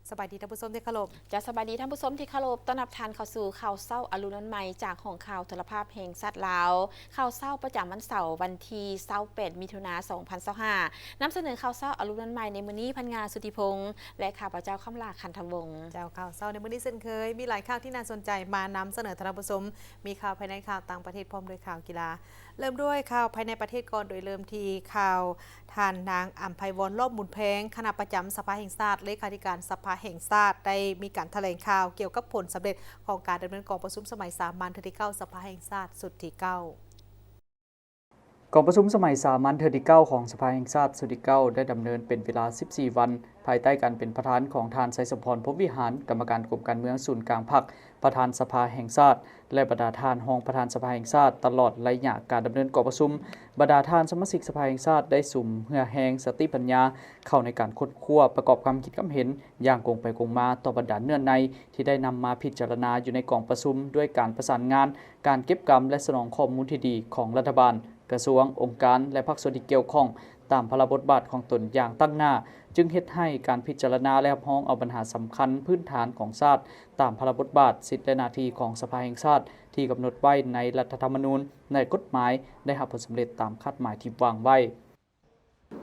ສະບາຍດີທ່ານຜູ້ຊົມທີ່ເຄົາລົບ. ຈະສະບາຍດີທ່ານຜູ້ຊົມທີ່ເຄົາລົບ, ຕ້ອນຮັບທ່ານເຂົ້າສູ່ຂ່າວເຊົ້າອາລຸນວັນໃໝ່ ຈາກຫ້ອງຂ່າວໂທລະພາບແຫ່ງຊາດລາວ. ຂ່າວເຊົ້າປະຈຳວັນເສົາ ວັນທີຊາວແປດ ມິຖຸນາ ສອງພັນຊາວຫ້າ ນຳສະເໜີຂ່າວເຊົ້າອາລຸນວັນໃໝ່ໃນມື້ນີ້ ພັນງາ ສຸດທິພົງ ແລະ ຂ້າພະເຈົ້າ ຄຳຫຼາ ຄັນທຳວົງ. ເຈົ້າ, ຂ່າວເຊົ້າໃນມື້ນີ້ເຊັ່ນເຄີຍ ມີຫຼາຍຂ່າວທີ່ໜ້າສົນໃຈມານຳສະເໜີທ່ານຜູ້ຊົມ. ມີຂ່າວພາຍໃນ, ຂ່າວຕ່າງປະເທດ ພ້ອມດ້ວຍຂ່າວກິລາ. ເລີ່ມດ້ວຍຂ່າວພາຍໃນປະເທດກ່ອນ, ໂດຍເລີ່ມທີ່ຂ່າວ ທ່ານນາງ ອຳໄພວອນ ລ້ອມບຸນແພງ ຄະນະປະຈຳສະພາແຫ່ງຊາດ, ເລຂາທິການສະພາແຫ່ງຊາດ ໄດ້ມີການຖະແຫຼງຂ່າວກ່ຽວກັບຜົນສຳເລັດຂອງການດຳເນີນກອງປະຊຸມສະໄໝສາມັນເທື່ອທີເກົ້າ ສະພາແຫ່ງຊາດຊຸດທີເກົ້າ. ກອງປະຊຸມສະໄໝສາມັນເທື່ອທີເກົ້າຂອງສະພາແຫ່ງຊາດຊຸດທີເກົ້າ ໄດ້ດຳເນີນເປັນເວລາສິບສີ່ວັນ ພາຍໃຕ້ການເປັນປະທານຂອງທ່ານ ໄຊສົມພອນ ພົມວິຫານ ກຳມະການກົມການເມືອງສູນກາງພັກ, ປະທານສະພາແຫ່ງຊາດ ແລະ ບັນດາທ່ານຮອງປະທານສະພາແຫ່ງຊາດ. ຕະຫຼອດໄລຍະການດຳເນີນກອງປະຊຸມ, ບັນດາທ່ານສະມາຊິກສະພາແຫ່ງຊາດໄດ້ສຸມເຫື່ອແຮງສະຕິປັນຍາເຂົ້າໃນການຄົ້ນຄວ້າປະກອບຄຳຄິດຄຳເຫັນຢ່າງກົງໄປກົງມາຕໍ່ບັນດາເນື້ອໃນທີ່ໄດ້ນຳມາພິຈາລະນາຢູ່ໃນກອງປະຊຸມ ດ້ວຍການປະສານງານ ການເກັບກຳ ແລະ ສະໜອງຂໍ້ມູນທີ່ດີຂອງລັດຖະບານ, ກະຊວງ, ອົງການ ແລະ ພາກສ່ວນທີ່ກ່ຽວຂ້ອງ ຕາມພາລະບົດບາດຂອງຕົນຢ່າງຕັ້ງໜ້າ, ຈຶ່ງເຮັດໃຫ້ການພິຈາລະນາ ແລະ ຮັບຮອງເອົາບັນຫາສຳຄັນພື້ນຖານຂອງຊາດ ຕາມພາລະບົດບາດ, ສິດ ແລະ ໜ້າທີ່ຂອງສະພາແຫ່ງຊາດທີ່ກຳນົດໄວ້ໃນລັດຖະທຳມະນູນ ແລະ ກົດໝາຍ ໄດ້ຮັບຜົນສຳເລັດຕາມຄາດໝາຍທີ່ວາງໄວ້.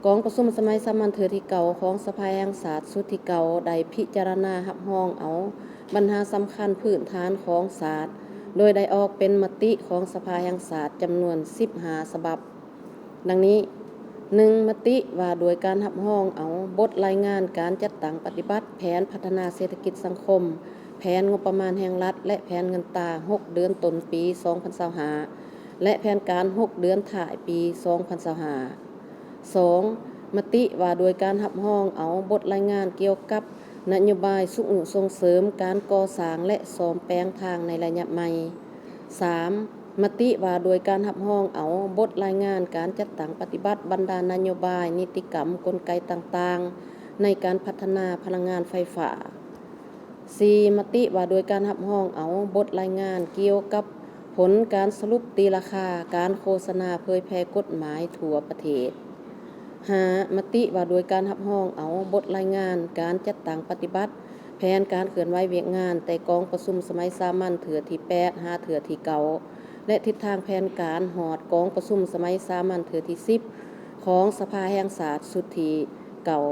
ກອງປະຊຸມສະໄໝສາມັນເທື່ອທີເກົ້າຂອງສະພາແຫ່ງຊາດຊຸດທີເກົ້າ ໄດ້ພິຈາລະນາຮັບຮອງເອົາບັນຫາສຳຄັນພື້ນຖານຂອງຊາດ ໂດຍໄດ້ອອກເປັນມະຕິຂອງສະພາແຫ່ງຊາດຈຳນວນສິບຫ້າສະບັບ ດັ່ງນີ້: ໜຶ່ງ ມະຕິວ່າດ້ວຍການຮັບຮອງເອົາບົດລາຍງານການຈັດຕັ້ງປະຕິບັດແຜນພັດທະນາເສດຖະກິດສັງຄົມ, ແຜນງົບປະມານແຫ່ງລັດ ແລະ ແຜນເງິນຕາຫົກເດືອນຕົ້ນປີສອງພັນຊາວຫ້າ ແລະ ແຜນການຫົກເດືອນທ້າຍປີສອງພັນຊາວຫ້າ. ສອງ ມະຕິວ່າດ້ວຍການຮັບຮອງເອົາບົດລາຍງານກ່ຽວກັບນະໂຍບາຍຊຸກຍູ້ສົ່ງເສີມການກໍ່ສ້າງ ແລະ ສ້ອມແປງທາງໃນໄລຍະໃໝ່. ສາມ ມະຕິວ່າດ້ວຍການຮັບຮອງເອົາບົດລາຍງານການຈັດຕັ້ງປະຕິບັດບັນດານະໂຍບາຍ, ນິຕິກຳ, ກົນໄກຕ່າງໆ ໃນການພັດທະນາພະລັງງານໄຟຟ້າ. ສີ່ ມະຕິວ່າດ້ວຍການຮັບຮອງເອົາບົດລາຍງານກ່ຽວກັບຜົນການສະຫຼຸບຕີລາຄາການໂຄສະນາເຜີຍແຜ່ກົດໝາຍທົ່ວປະເທດ. ຫ້າ ມະຕິວ່າດ້ວຍການຮັບຮອງເອົາບົດລາຍງານການຈັດຕັ້ງປະຕິບັດແຜນການເຄື່ອນໄຫວວຽກງານ ແຕ່ກອງປະຊຸມສະໄໝສາມັນເທື່ອທີແປດ ຫາເທື່ອທີເກົ້າ ແລະ ທິດທາງແຜນການຮອດກອງປະຊຸມສະໄໝສາມັນເທື່ອທີສິບ ຂອງສະພາແຫ່ງຊາດຊຸດທີເກົ້າ.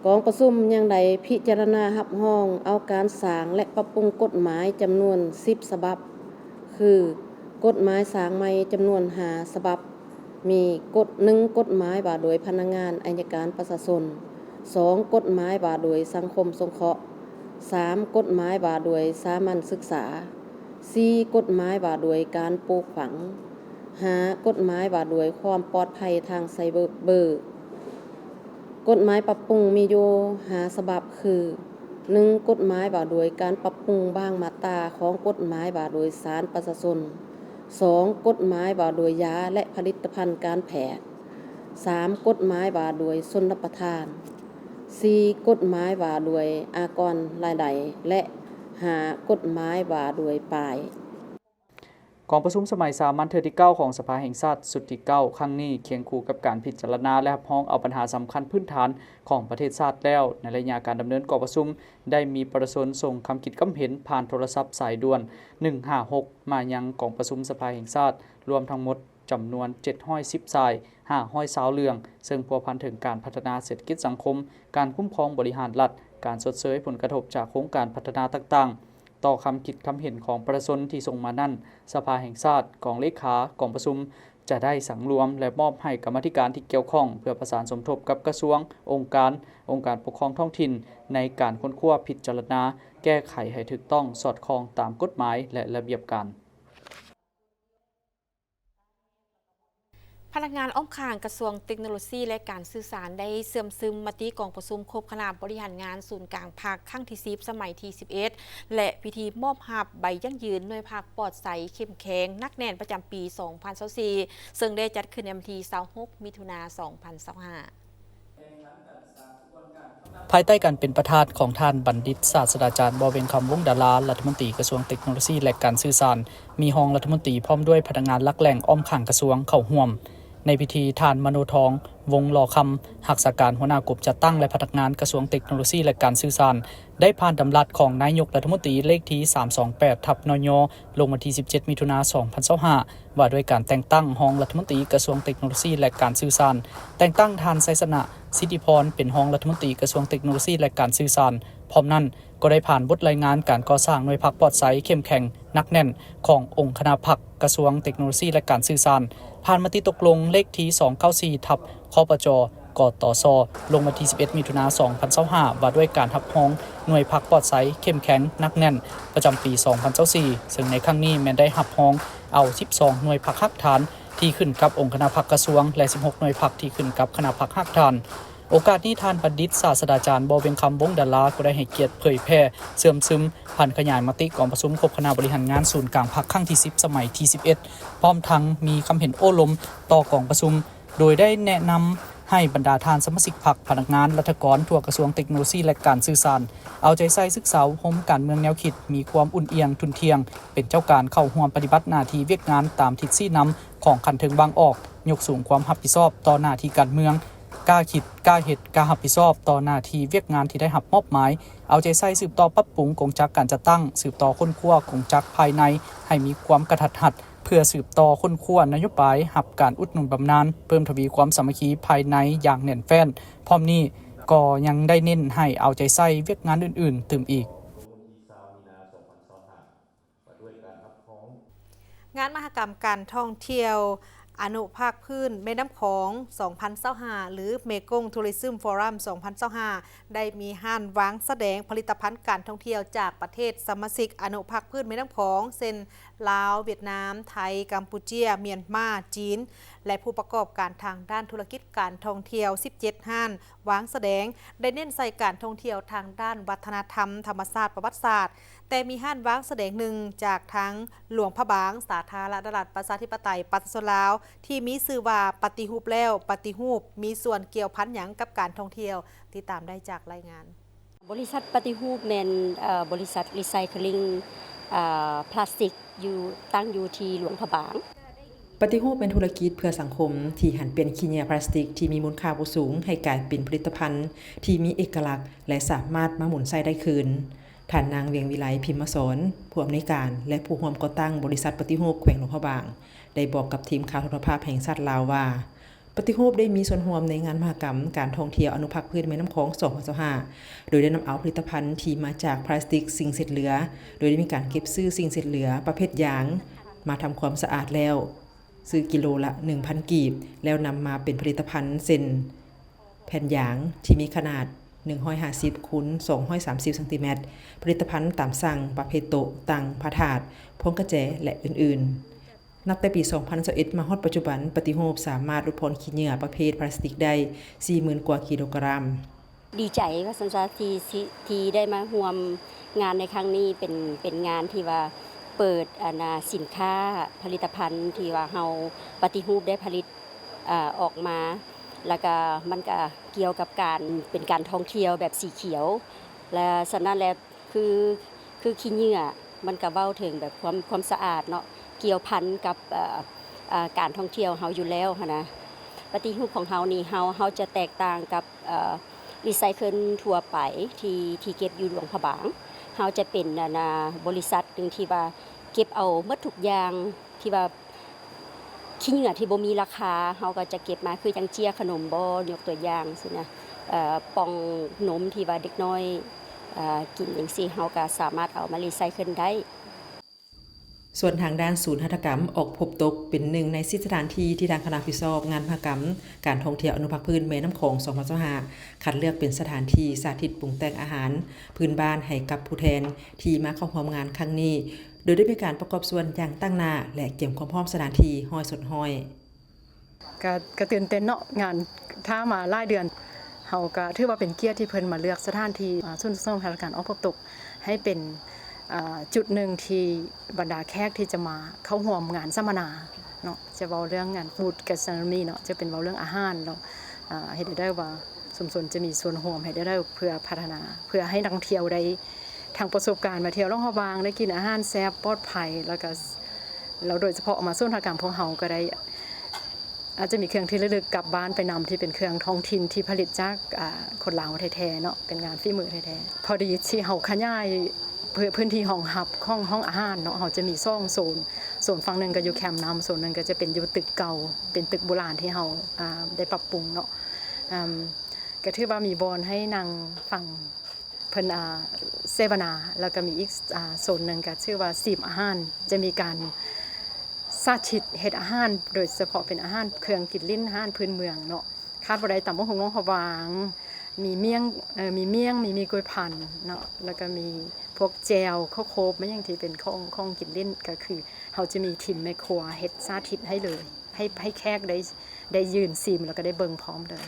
ກອງປະຊຸມຍັງໄດ້ພິຈາລະນາຮັບຮອງເອົາການສ້າງ ແລະ ປັບປຸງກົດໝາຍຈຳນວນສິບສະບັບ ຄື ກົດໝາຍສ້າງໃໝ່ຈຳນວນຫ້າສະບັບ, ມີກົດ ໜຶ່ງ ກົດໝາຍວ່າໂດຍພະນັກງານໄອຍະການປະຊາຊົນ, ສອງ ກົດໝາຍວ່າໂດຍສັງຄົມສົງເຄາະ, ສາມ ກົດໝາຍວ່າໂດຍສາມັນສຶກສາ, ສີ່ ກົດໝາຍວ່າໂດຍການປູກຝັງ, ຫ້າ ກົດໝາຍວ່າໂດຍຄວາມປອດໄພທາງໄຊເບີ. ກົດໝາຍປັບປຸງມີຢູ່ຫ້າສະບັບ ຄື ໜຶ່ງ ກົດໝາຍວ່າໂດຍການປັບປຸງບາງມາດຕາຂອງກົດໝາຍວ່າໂດຍສານປະຊາຊົນ, ສອງ ກົດໝາຍວ່າໂດຍຢາ ແລະ ຜະລິດຕະພັນການແພດ, ສາມ ກົດໝາຍວ່າໂດຍຊົນລະປະທານ, ສີ່ ກົດໝາຍວ່າໂດຍອາກອນລາຍໄດ້ ແລະ ຫ້າ ກົດໝາຍວ່າໂດຍປ້າຍ. ກອງປະຊຸມສະໄໝສາມັນເທື່ອທີເກົ້າຂອງສະພາແຫ່ງຊາດຊຸດທີເກົ້າຄັ້ງນີ້ ຄຽງຄູ່ກັບການພິຈາລະນາ ແລະ ຮັບຮອງເອົາບັນຫາສຳຄັນພື້ນຖານຂອງປະເທດຊາດແລ້ວ, ໃນໄລຍະການດຳເນີນກອງປະຊຸມ ໄດ້ມີປະຊາຊົນສົ່ງຄຳຄິດຄຳເຫັນຜ່ານໂທລະສັບສາຍດ່ວນ ໜຶ່ງຫ້າຫົກ ມາຍັງກອງປະຊຸມສະພາແຫ່ງຊາດ ລວມທັງໝົດຈຳນວນເຈັດຮ້ອຍສິບສາຍ, ຫ້າຮ້ອຍຊາວເລື່ອງ, ເຊິ່ງພົວພັນເຖິງການພັດທະນາເສດຖະກິດສັງຄົມ, ການຄຸ້ມຄອງບໍລິຫານລັດ, ການຊົດເຊີຍຜົນກະທົບຈາກໂຄງການພັດທະນາຕ່າງໆ. ຕໍ່ຄຳຄິດຄຳເຫັນຂອງປະຊາຊົນທີ່ສົ່ງມານັ້ນ, ສະພາແຫ່ງຊາດ, ກອງເລຂາ, ກອງປະຊຸມ ຈະໄດ້ສັງລວມ ແລະ ມອບໃຫ້ກຳມາທິການທີ່ກ່ຽວຂ້ອງ ເພື່ອປະສານສົມທົບກັບກະຊວງ, ອົງການ, ອົງການປົກຄອງທ້ອງຖິ່ນ ໃນການຄົ້ນຄວ້າ, ພິຈາລະນາ, ແກ້ໄຂໃຫ້ຖືກຕ້ອງ, ສອດຄ່ອງຕາມກົດໝາຍ ແລະ ລະບຽບການ. ພະນັກງານອ້ອມຂ້າງກະຊວງເຕັກໂນໂລຊີ ແລະ ການສື່ສານ ໄດ້ເຊື່ອມຊຶມມະຕິກອງປະຊຸມຄົບຄະນະບໍລິຫານງານສູນກາງພັກຄັ້ງທີສິບ ສະໄໝທີສິບເອັດ ແລະ ພິທີມອບຮັບໃບຢັ້ງຢືນໜ່ວຍພັກປອດໃສເຂັ້ມແຂງໜັກແໜ້ນປະຈຳປີສອງພັນຊາວສີ່ ເຊິ່ງໄດ້ຈັດຂຶ້ນໃນວັນທີຊາວຫົກ ມິຖຸນາ ສອງພັນຊາວຫ້າ. ພາຍໃຕ້ການເປັນປະທານຂອງທ່ານບັນດິດສາດສະດາຈານ ບໍ່ເວັນຄຳ ວົງດາລາ ລັດຖະມົນຕີກະຊວງເຕັກໂນໂລຊີ ແລະ ການສື່ສານ, ມີຮອງລັດຖະມົນຕີ ພ້ອມດ້ວຍພະນັກງານຫຼັກແຫຼ່ງອ້ອມຂ້າງກະຊວງເຂົ້າຮ່ວມ. ໃນພິທີ ທ່ານ ມະໂນທອງ ວົງຫຼໍ່ຄຳ ຮັກສາການຫົວໜ້າກົມຈັດຕັ້ງ ແລະ ພະນັກງານກະຊວງເຕັກໂນໂລຊີ ແລະ ການສື່ສານ ໄດ້ຜ່ານດຳລັດຂອງນາຍົກລັດຖະມົນຕີເລກທີສາມສອງແປດ ທັບ ນຍ ລົງວັນທີສິບເຈັດ ມິຖຸນາ ສອງພັນຊາວຫ້າ ວ່າດ້ວຍການແຕ່ງຕັ້ງຮອງລັດຖະມົນຕີກະຊວງເຕັກໂນໂລຊີ ແລະ ການສື່ສານ, ແຕ່ງຕັ້ງທ່ານ ໄຊຊະນະ ສິດທິພອນ ເປັນຮອງລັດຖະມົນຕີກະຊວງເຕັກໂນໂລຊີ ແລະ ການສື່ສານ. ພ້ອມນັ້ນ ກໍໄດ້ຜ່ານບົດລາຍງານການກໍ່ສ້າງໜ່ວຍພັກປອດໃສ ເຂັ້ມແຂງ ໜັກແໜ້ນ ຂອງອົງຄະນະພັກກະຊວງເຕັກໂນໂລຊີ ແລະ ການສື່ສານ, ຜ່ານມະຕິຕົກລົງເລກທີສອງເກົ້າສີ່ ທັບ ຄປຈ ກຕຊ ລົງວັນທີສິບເອັດ ມິຖຸນາ ສອງພັນຊາວຫ້າ ວ່າດ້ວຍການຮັບຮອງໜ່ວຍພັກປອດໃສ ເຂັ້ມແຂງ ໜັກແໜ້ນ ປະຈຳປີສອງພັນຊາວສີ່ ເຊິ່ງໃນຄັ້ງນີ້ແມ່ນໄດ້ຮັບຮອງເອົາສິບສອງໜ່ວຍພັກຮາກຖານ ທີ່ຂຶ້ນກັບອົງຄະນະພັກກະຊວງ ແລະ ສິບຫົກໜ່ວຍພັກທີ່ຂຶ້ນກັບຄະນະພັກຮາກຖານ. ໂອກາດນີ້ ທ່ານບັນດິດສາດສະດາຈານ ບໍ່ວຽງຄຳ ວົງດາລາ ກໍໄດ້ໃຫ້ກຽດເຜີຍແຜ່ເຊື່ອມຊຶມຜັນຂະຫຍາຍມະຕິກອງປະຊຸມຄົບຄະນະບໍລິຫານງານສູນກາງພັກຄັ້ງທີສິບ ສະໄໝທີສິບເອັດ ພ້ອມທັງມີຄຳເຫັນໂອ້ລົມຕໍ່ກອງປະຊຸມ ໂດຍໄດ້ແນະນຳໃຫ້ບັນດາທ່ານສະມາຊິກພັກ, ພະນັກງານ, ລັດຖະກອນທົ່ວກະຊວງເຕັກໂນໂລຊີ ແລະ ການສື່ສານ ເອົາໃຈໃສ່ສຶກສາອົບຮົມການເມືອງແນວຄິດ, ມີຄວາມອຸ່ນອຽງທຸ່ນທ່ຽງ, ເປັນເຈົ້າການເຂົ້າຮ່ວມປະຕິບັດໜ້າທີ່ວຽກງານຕາມທິດຊີ້ນຳຂອງຂັ້ນເທິງວາງອອກ, ຍົກສູງຄວາມຮັບຜິດຊອບຕໍ່ໜ້າທີ່ການເມືອງ, ກ້າຄິດ, ກ້າເຮັດ, ກ້າຮັບຜິດຊອບຕໍ່ໜ້າທີ່ວຽກງານທີ່ໄດ້ຮັບມອບໝາຍ, ເອົາໃຈໃສ່ສືບຕໍ່ປັບປຸງກົງຈັກການຈັດຕັ້ງ, ສືບຕໍ່ຄົ້ນຄວ້າກົງຈັກພາຍໃນໃຫ້ມີຄວາມກະທັດຮັດ, ເພື່ອສືບຕໍ່ຄົ້ນຄວ້ານະໂຍບາຍຮັບການອຸດໜູນບຳນານ, ເພີ່ມທະວີຄວາມສາມັກຄີພາຍໃນຢ່າງແໜ້ນແຟ້ນ. ພ້ອມນີ້ກໍຍັງໄດ້ເນັ້ນໃຫ້ເອົາໃຈໃສ່ວຽກງານອື່ນໆຕື່ມອີກ. ງານມະຫະກຳການທ່ອງທ່ຽວອະນຸພາກພື້ນແມ່ນ້ຳຂອງ ສອງພັນຊາວຫ້າ ຫຼື Mekong Tourism Forum ສອງພັນຊາວຫ້າ ໄດ້ມີຮ້ານວາງສະແດງຜະລິດຕະພັນການທ່ອງທ່ຽວຈາກປະເທດສະມາຊິກອະນຸພາກພື້ນແມ່ນ້ຳຂອງ ເຊັ່ນ ລາວ, ຫວຽດນາມ, ໄທ, ກຳປູເຈຍ, ມຽນມາ, ຈີນ ແລະ ຜູ້ປະກອບການທາງດ້ານທຸລະກິດການທ່ອງທ່ຽວ ສິບເຈັດຮ້ານວາງສະແດງ ໄດ້ເນັ້ນໃສ່ການທ່ອງທ່ຽວທາງດ້ານວັດທະນະທຳ, ທຳມະຊາດ, ປະຫວັດສາດ, ແຕ່ມີຮ້ານວາງສະແດງໜຶ່ງຈາກທາງຫຼວງພະບາງ, ສາທາລະນະລັດ ປະຊາທິປະໄຕ ປະຊາຊົນລາວ ທີ່ມີຊື່ວ່າ ປະຕິຮູບແລ້ວ ປະຕິຮູບ ມີສ່ວນກ່ຽວພັນຫຍັງກັບການທ່ອງທ່ຽວ? ຕິດຕາມໄດ້ຈາກລາຍງານ. ບໍລິສັດປະຕິຮູບແມ່ນ ເອີ ບໍລິສັດ Recycling ເອີ ພລາສຕິກ ຢູ່ ຕັ້ງຢູ່ທີ່ຫຼວງພະບາງ. ປະຕິຮູບແມ່ນທຸລະກິດເພື່ອສັງຄົມທີ່ຫັນປ່ຽນຂີ້ເຫຍື້ອພລາສຕິກທີ່ມີມູນຄ່າບໍ່ສູງໃຫ້ກາຍເປັນຜະລິດຕະພັນທີ່ມີເອກະລັກ ແລະ ສາມາດມາໝູນໃຊ້ໄດ້ຄືນ. ທ່ານນາງ ວຽງວິໄລ ພິມມະສອນ ຜູ້ອຳນວຍການ ແລະ ຜູ້ຮ່ວມກໍ່ຕັ້ງບໍລິສັດປະຕິຮູບແຂວງຫຼວງພະບາງ ໄດ້ບອກກັບທີມຂ່າວໂທລະພາບແຫ່ງຊາດລາວວ່າ ປະຕິຮູບໄດ້ມີສ່ວນຮ່ວມໃນງານມະຫະກຳການທ່ອງທ່ຽວອະນຸພາກພື້ນແມ່ນ້ຳຂອງ ສອງພັນຊາວຫ້າ ໂດຍໄດ້ນຳເອົາຜະລິດຕະພັນທີ່ມາຈາກພລາສຕິກສິ່ງເສດເຫຼືອ ໂດຍໄດ້ມີການເກັບຊື້ສິ່ງເສດເຫຼືອປະເພດຢາງມາທຳຄວາມສະອາດແລ້ວ ຊື້ກິໂລລະໜຶ່ງພັນກີບ ແລ້ວນຳມາເປັນຜະລິດຕະພັນເຊັ່ນ ແຜ່ນຢາງທີ່ມີຂະໜາດໜຶ່ງຮ້ອຍຫ້າສິບຄູນສອງຮ້ອຍສາມສິບຊັງຕີແມັດ, ຜະລິດຕະພັນຕາມສັ່ງປະເພດໂຕະ, ຕັ່ງ, ພະທາດ, ພວງກະແຈ ແລະ ອື່ນໆ. ນັບແຕ່ປີສອງພັນຊາວເອັດມາຮອດປັດຈຸບັນ, ປະຕິຮູບສາມາດຫຼຸດຜ່ອນຂີ້ເຫຍື້ອປະເພດພລາສຕິກໄດ້ສີ່ໝື່ນກວ່າກິໂລກຣາມ. ດີໃຈວ່າຊັ້ນຊະ ທີ່ ທີ່ ທີ່ໄດ້ມາຮ່ວມງານໃນຄັ້ງນີ້ ເປັນ ເປັນງານທີ່ວ່າເປີດ ອັນນ່າ ສິນຄ້າຜະລິດຕະພັນທີ່ວ່າເຮົາປະຕິຮູບໄດ້ຜະລິດ ອາ ອອກມາ ແລ້ວກະມັນກະກ່ຽວກັບການ ເປັນການທ່ອງທ່ຽວແບບສີຂຽວ ແລະ ສະນັ້ນແລ້ວ ຄື ຄືຂີ້ເຫຍື້ອ ມັນກະເວົ້າເຖິງແບບຄວາມ ຄວາມສະອາດເນາະ ກ່ຽວພັນກັບ ເອີ ເອີ ການທ່ອງທ່ຽວເຮົາຢູ່ແລ້ວຫັ້ນນະ. ປະຕິຮູບຂອງເຮົານີ້ ເຮົາ ເຮົາຈະແຕກຕ່າງກັບ ເອີ ຣີໄຊເຄິນທົ່ວໄປທີ່ ທີ່ເກັບຢູ່ຫຼວງພະບາງ. ເຮົາຈະເປັນ ອັນນ່າ ບໍລິສັດໜຶ່ງທີ່ວ່າເກັບເອົາໝົດທຸກຢ່າງທີ່ວ່າ ຂີ້ເຫຍື້ອທີ່ບໍ່ມີລາຄາ ເຮົາກໍຈະເກັບມາ ຄືຈັ່ງເຈ້ຍຂະໜົມບໍ ຍົກຕົວຢ່າງຊີ້ນະ ເອີ ປ່ອງນົມທີ່ວ່າເດັກນ້ອຍ ເອີ ກິນຈັ່ງຊີ້ ເຮົາກໍສາມາດເອົາມາຣີໄຊເຄິນໄດ້. ສ່ວນທາງດ້ານສູນຫັດຖະກຳອອກພົບຕົກ ເປັນໜຶ່ງໃນສິບສະຖານທີ່ທີ່ທາງຄະນະຮັບຜິດຊອບງານມະຫະກຳການທ່ອງທ່ຽວອະນຸພາກພື້ນແມ່ນ້ຳຂອງ ສອງພັນຊາວຫ້າ ຄັດເລືອກເປັນສະຖານທີ່ສາທິດປຸງແຕ່ງອາຫານພື້ນບ້ານໃຫ້ກັບຜູ້ແທນທີ່ມາເຂົ້າຮ່ວມງານຄັ້ງນີ້ ໂດຍໄດ້ມີການປະກອບສ່ວນຢ່າງຕັ້ງໜ້າ ແລະ ກຽມຄວາມພ້ອມສະຖານທີ່ຮ້ອຍສ່ວນຮ້ອຍ. ກະ ກະຕື່ນເຕັ້ນເນາະ ງານຖ້າມາຫຼາຍເດືອນ ເຮົາກະຖືວ່າເປັນກຽດທີ່ເພິ່ນມາເລືອກສະຖານທີ່ ອາ ສູນສົ່ງຫັດຖະກຳອອກພົບຕົກ ໃຫ້ເປັນ ອາ ຈຸດໜຶ່ງທີ່ບັນດາແຂກທີ່ຈະມາເຂົ້າຮ່ວມງານສຳມະນາເນາະ ຈະເວົ້າເລື່ອງງານ Food Gastronomy ເນາະ ຈະເປັນເວົ້າເລື່ອງອາຫານເນາະ ອາ ເຮັດໃຫ້ໄດ້ວ່າຊຸມຊົນຈະມີສ່ວນຮ່ວມ ເຮັດໃຫ້ໄດ້ເພື່ອພັດທະນາ ເພື່ອໃຫ້ນັກທ່ອງທ່ຽວໄດ້ ທັງປະສົບການມາທ່ຽວຫຼວງພະບາງ ໄດ້ກິນອາຫານແຊບປອດໄພ ແລ້ວກະ ແລ້ວໂດຍສະເພາະມາສູນຫັດຖະກຳພວກເຮົາກະໄດ້ ອາດຈະມີເຄື່ອງທີ່ລະລຶກກັບບ້ານໄປນຳ ທີ່ເປັນເຄື່ອງທ້ອງຖິ່ນທີ່ຜະລິດຈາກ ອາ ຄົນລາວແທ້ໆເນາະ ເປັນງານຝີມືແທ້ໆ. ພໍດີທີ່ເຮົາຂະຫຍາຍພື້ນ ພື້ນທີ່ຮອງຮັບຂອງຫ້ອງອາຫານເນາະ ເຮົາຈະມີສອງໂຊນ, ໂຊນຝັ່ງໜຶ່ງກໍຢູ່ແຄມນ້ຳ ໂຊນໜຶ່ງກໍຈະເປັນຢູ່ຕຶກເກົ່າ ເປັນຕຶກໂບລານທີ່ເຮົາ ອາ ໄດ້ປັບປຸງເນາະ. ອາ ກໍຖືວ່າມີບ່ອນໃຫ້ນັ່ງຟັງ ເພິ່ນ ອາ ເສວະນາ ແລ້ວກໍມີອີກ ອາ ໂຊນໜຶ່ງກໍຊື່ວ່າ ຊີມອາຫານ ຈະມີການສາທິດເຮັດອາຫານ ໂດຍສະເພາະເປັນອາຫານເຄື່ອງກິນຫຼິ້ນ ອາຫານພື້ນເມືອງເນາະ. ຂາດບໍ່ໄດ້ຕຳບັກຫຸ່ງໜອງພະຫວ່າງ ມີມ້ຽງ ເອີ ມີມ້ຽງ ມີໝີ່ກ້ວຍພັນເນາະ ແລ້ວກໍມີພວກແຈ່ວ ເຂົ້າໂຄບ ແມ່ນຫຍັງທີ່ເປັນຂອງ ຂອງກິນຫຼິ້ນ ກໍຄືເຮົາຈະມີທີມແມ່ຄົວເຮັດສາທິດໃຫ້ເລີຍ ໃຫ້ ໃຫ້ແຂກໄດ້ ໄດ້ຢືນຊີມ ແລ້ວກໍໄດ້ເບິ່ງພ້ອມເລີຍ.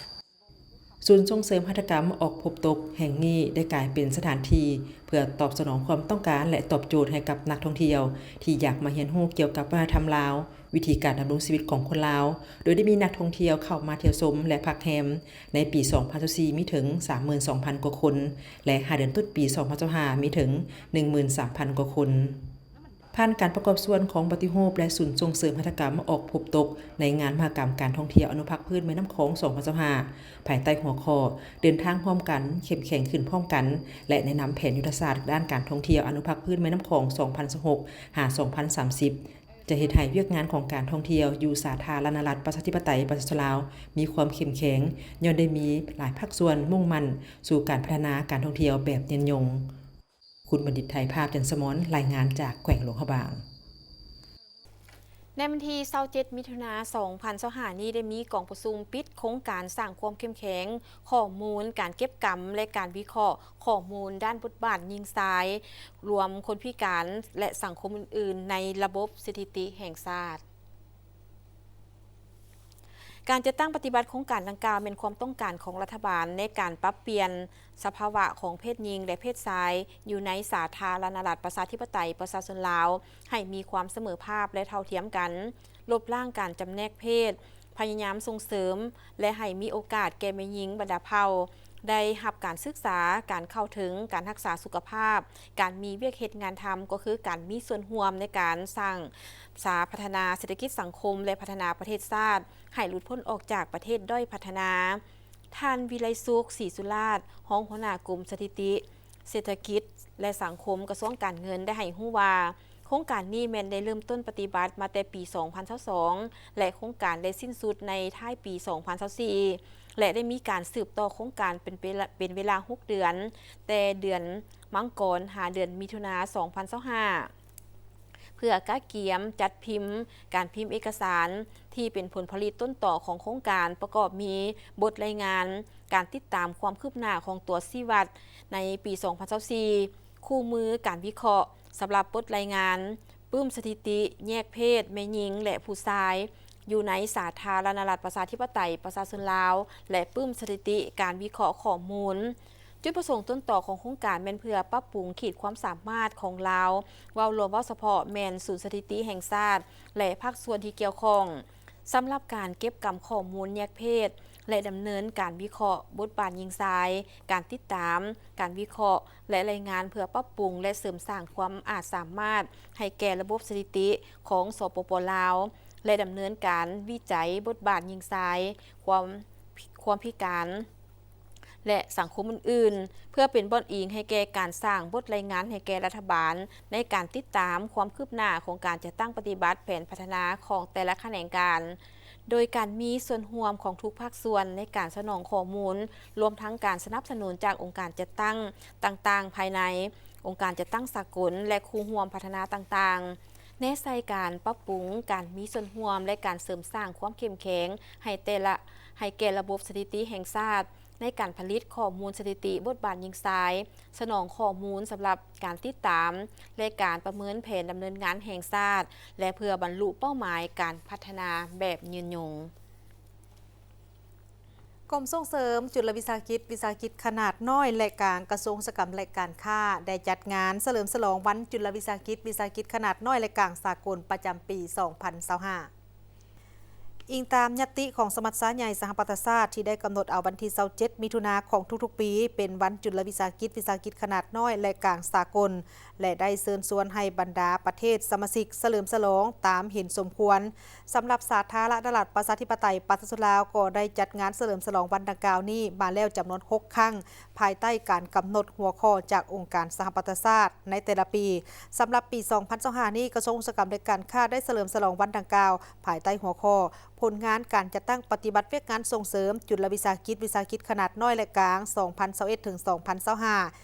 ສູນສົ່ງເສີມຫັດຖະກຳອອກພົບຕົກແຫ່ງນີ້ ໄດ້ກາຍເປັນສະຖານທີ່ເພື່ອຕອບສະໜອງຄວາມຕ້ອງການ ແລະ ຕອບໂຈດໃຫ້ກັບນັກທ່ອງທ່ຽວທີ່ຢາກມາຮຽນຮູ້ກ່ຽວກັບວັດທະນະທຳລາວ, ວິທີການດຳລົງຊີວິດຂອງຄົນລາວ, ໂດຍໄດ້ມີນັກທ່ອງທ່ຽວເຂົ້າມາທ່ຽວຊົມ ແລະ ພັກແຮມໃນປີສອງພັນຊາວສີ່ ມີເຖິງສາມໝື່ນສອງພັນກວ່າຄົນ ແລະ ຫ້າເດືອນຕົ້ນປີສອງພັນຊາວຫ້າ ມີເຖິງໜຶ່ງໝື່ນສາມພັນກວ່າຄົນ. ຜ່ານການປະກອບສ່ວນຂອງປະຕິຮູບ ແລະ ສູນສົ່ງເສີມຫັດຖະກຳອອກພົບຕົກ ໃນງານມະຫະກຳການທ່ອງທ່ຽວອະນຸພາກພື້ນແມ່ນ້ຳຂອງສອງພັນຊາວຫ້າ ພາຍໃຕ້ຫົວຂໍ້ ເດີນທາງຮ່ວມກັນ ເຂັ້ມແຂງຂຶ້ນພ້ອມກັນ ແລະ ແນະນຳແຜນຍຸດທະສາດດ້ານການທ່ອງທ່ຽວອະນຸພາກພື້ນແມ່ນ້ຳຂອງສອງພັນຊາວຫົກ ຫາ ສອງພັນສາມສິບ ຈະເຮັດໃຫ້ວຽກງານຂອງການທ່ອງທ່ຽວຢູ່ສາທາລະນະລັດປະຊາທິປະໄຕປະຊາຊົນລາວມີຄວາມເຂັ້ມແຂງ ຍ້ອນໄດ້ມີຫຼາຍພາກສ່ວນມຸ່ງໝັ້ນສູ່ການພັດທະນາການທ່ອງທ່ຽວແບບຍືນຍົງ. ຄຸນບັນດິດ ໄທພາບ ຈັນສະໝອນ ລາຍງານຈາກແຂວງຫຼວງພະບາງ. ໃນວັນທີຊາວເຈັດ ມິຖຸນາ ສອງພັນຊາວຫ້າ ນີ້ ໄດ້ມີກອງປະຊຸມປິດໂຄງການສ້າງຄວາມເຂັ້ມແຂງຂໍ້ມູນການເກັບກຳ ແລະ ການວິເຄາະຂໍ້ມູນດ້ານບົດບາດຍິງຊາຍ, ລວມຄົນພິການ ແລະ ສັງຄົມອື່ນໆ ໃນລະບົບສະຖິຕິແຫ່ງຊາດ. ການຈັດຕັ້ງປະຕິບັດໂຄງການດັ່ງກ່າວ ແມ່ນຄວາມຕ້ອງການຂອງລັດຖະບານໃນການປັບປ່ຽນສະພາວະຂອງເພດຍິງ ແລະ ເພດຊາຍ ຢູ່ໃນສາທາລະນະລັດປະຊາທິປະໄຕປະຊາຊົນລາວ ໃຫ້ມີຄວາມສະເໝີພາບ ແລະ ເທົ່າທຽມກັນ, ລົບລ້າງການຈຳແນກເພດ, ພະຍາຍາມສົ່ງເສີມ ແລະ ໃຫ້ມີໂອກາດແກ່ແມ່ຍິງບັນດາເຜົ່າ ໄດ້ຮັບການສຶກສາ, ການເຂົ້າເຖິງ, ການຮັກສາສຸຂະພາບ, ການມີວຽກເຮັດງານທຳ ກໍຄືການມີສ່ວນຮ່ວມໃນການສ້າງສາພັດທະນາເສດຖະກິດສັງຄົມ ແລະ ພັດທະນາປະເທດຊາດ ໃຫ້ຫຼຸດພົ້ນອອກຈາກປະເທດດ້ອຍພັດທະນາ. ທ່ານ ວິໄລສຸກ ສີສຸລາດ ຮອງຫົວໜ້າກົມສະຖິຕິເສດຖະກິດ ແລະ ສັງຄົມ ກະຊວງການເງິນ ໄດ້ໃຫ້ຮູ້ວ່າ ໂຄງການນີ້ແມ່ນໄດ້ເລີ່ມຕົ້ນປະຕິບັດມາແຕ່ປີສອງພັນຊາວສອງ ແລະ ໂຄງການໄດ້ສິ້ນສຸດໃນທ້າຍປີສອງພັນຊາວສີ່ ແລະ ໄດ້ມີການສືບຕໍ່ໂຄງການເປັນເວລາ ເປັນເວລາຫົກເດືອນ, ແຕ່ເດືອນມັງກອນຫາເດືອນມິຖຸນາ ສອງພັນຊາວຫ້າ ເພື່ອກະກຽມຈັດພິມ, ການພິມເອກະສານທີ່ເປັນຜົນຜະລິດຕົ້ນຕໍຂອງໂຄງການ ປະກອບມີບົດລາຍງານການຕິດຕາມຄວາມຄືບໜ້າຂອງຕົວຊີ້ວັດໃນປີສອງພັນຊາວສີ່, ຄູ່ມືການວິເຄາະສຳລັບບົດລາຍງານ, ປຶ້ມສະຖິຕິແຍກເພດແມ່ຍິງ ແລະ ຜູ້ຊາຍ ຢູ່ໃນສາທາລະນະລັດປະຊາທິປະໄຕປະຊາຊົນລາວ ແລະ ປຶ້ມສະຖິຕິການວິເຄາະຂໍ້ມູນ. ຈຸດປະສົງຕົ້ນຕໍຂອງໂຄງການແມ່ນເພື່ອປັບປຸງຂີດຄວາມສາມາດຂອງລາວ, ເວົ້າລວມເວົ້າສະເພາະແມ່ນສູນສະຖິຕິແຫ່ງຊາດ ແລະ ພາກສ່ວນທີ່ກ່ຽວຂ້ອງ ສຳລັບການເກັບກຳຂໍ້ມູນແຍກເພດ ແລະ ດຳເນີນການວິເຄາະບົດບາດຍິງຊາຍ, ການຕິດຕາມ, ການວິເຄາະ ແລະ ລາຍງານເພື່ອປັບປຸງ ແລະ ເສີມສ້າງຄວາມອາດສາມາດໃຫ້ແກ່ລະບົບສະຖິຕິຂອງ ສປປ ລາວ ແລະ ດຳເນີນການວິໄຈບົດບາດຍິງຊາຍ, ຄວາມ, ຄວາມພິການ ແລະ ສັງຄົມອື່ນໆ ເພື່ອເປັນບ່ອນອີງໃຫ້ແກ່ການສ້າງບົດລາຍງານໃຫ້ແກ່ລັດຖະບານ ໃນການຕິດຕາມຄວາມຄືບໜ້າຂອງການຈັດຕັ້ງປະຕິບັດແຜນພັດທະນາຂອງແຕ່ລະຂະແໜງການ, ໂດຍການມີສ່ວນຮ່ວມຂອງທຸກພາກສ່ວນໃນການສະໜອງຂໍ້ມູນ, ລວມທັງການສະໜັບສະໜູນຈາກອົງການຈັດຕັ້ງຕ່າງໆພາຍໃນ, ອົງການຈັດຕັ້ງສາກົນ ແລະ ຄູ່ຮ່ວມພັດທະນາຕ່າງໆ, ແນໃສ່ການປັບປຸງ, ການມີສ່ວນຮ່ວມ ແລະ ການເສີມສ້າງຄວາມເຂັ້ມແຂງໃຫ້ແຕ່ລະ, ໃຫ້ແກ່ລະບົບສະຖິຕິແຫ່ງຊາດ ໃນການຜະລິດຂໍ້ມູນສະຖິຕິບົດບາດຍິງຊາຍ, ສະໜອງຂໍ້ມູນສຳລັບການຕິດຕາມ ແລະ ການປະເມີນແຜນດຳເນີນງານແຫ່ງຊາດ ແລະ ເພື່ອບັນລຸເປົ້າໝາຍການພັດທະນາແບບຍືນຍົງ. ກົມສົ່ງເສີມຈຸລະວິສາຫະກິດ, ວິສາຫະກິດຂະໜາດນ້ອຍ ແລະ ກາງ, ກະຊວງອຸດສາຫະກຳ ແລະ ການຄ້າ ໄດ້ຈັດງານສະເຫຼີມສະຫຼອງວັນຈຸລະວິສາຫະກິດ, ວິສາຫະກິດຂະໜາດນ້ອຍ ແລະ ກາງສາກົນ ປະຈຳປີສອງພັນຊາວຫ້າ. ອີງຕາມຍະຕິຂອງສະມັດຊາໃຫຍ່ສະຫະປະຊາຊາດ ທີ່ໄດ້ກຳນົດເອົາວັນທີຊາວເຈັດ ມິຖຸນາຂອງທຸກໆປີ ເປັນວັນຈຸລະວິສາຫະກິດ ວິສາຫະກິດຂະໜາດນ້ອຍ ແລະ ກາງສາກົນ ແລະ ໄດ້ເຊີນຊວນໃຫ້ບັນດາປະເທດສະມາຊິກສະເຫຼີມສະຫຼອງຕາມເຫັນສົມຄວນ. ສຳລັບສາທາລະນະລັດປະຊາທິປະໄຕປະຊາຊົນລາວ ກໍໄດ້ຈັດງານສະເຫຼີມສະຫຼອງວັນດັ່ງກ່າວນີ້ມາແລ້ວຈຳນວນຫົກຄັ້ງ ພາຍໃຕ້ການກຳນົດຫົວຂໍ້ຈາກອົງການສະຫະປະຊາຊາດໃນແຕ່ລະປີ. ສຳລັບປີສອງພັນຊາວຫ້ານີ້ ກະຊວງອຸດສາຫະກຳ ແລະ ການຄ້າໄດ້ສະເຫຼີມສະຫຼອງວັນດັ່ງກ່າວ ພາຍໃຕ້ຫົວຂໍ້ ຜົນງານການຈັດຕັ້ງປະຕິບັດວຽກງານສົ່ງເສີມຈຸລະວິສາຫະກິດ ວິສາຫະກິດຂະໜາດນ້ອຍ ແລະ ກາງ ສອງພັນຊາວເອັດ ເຖິງ ສອງພັນຊາວຫ້າ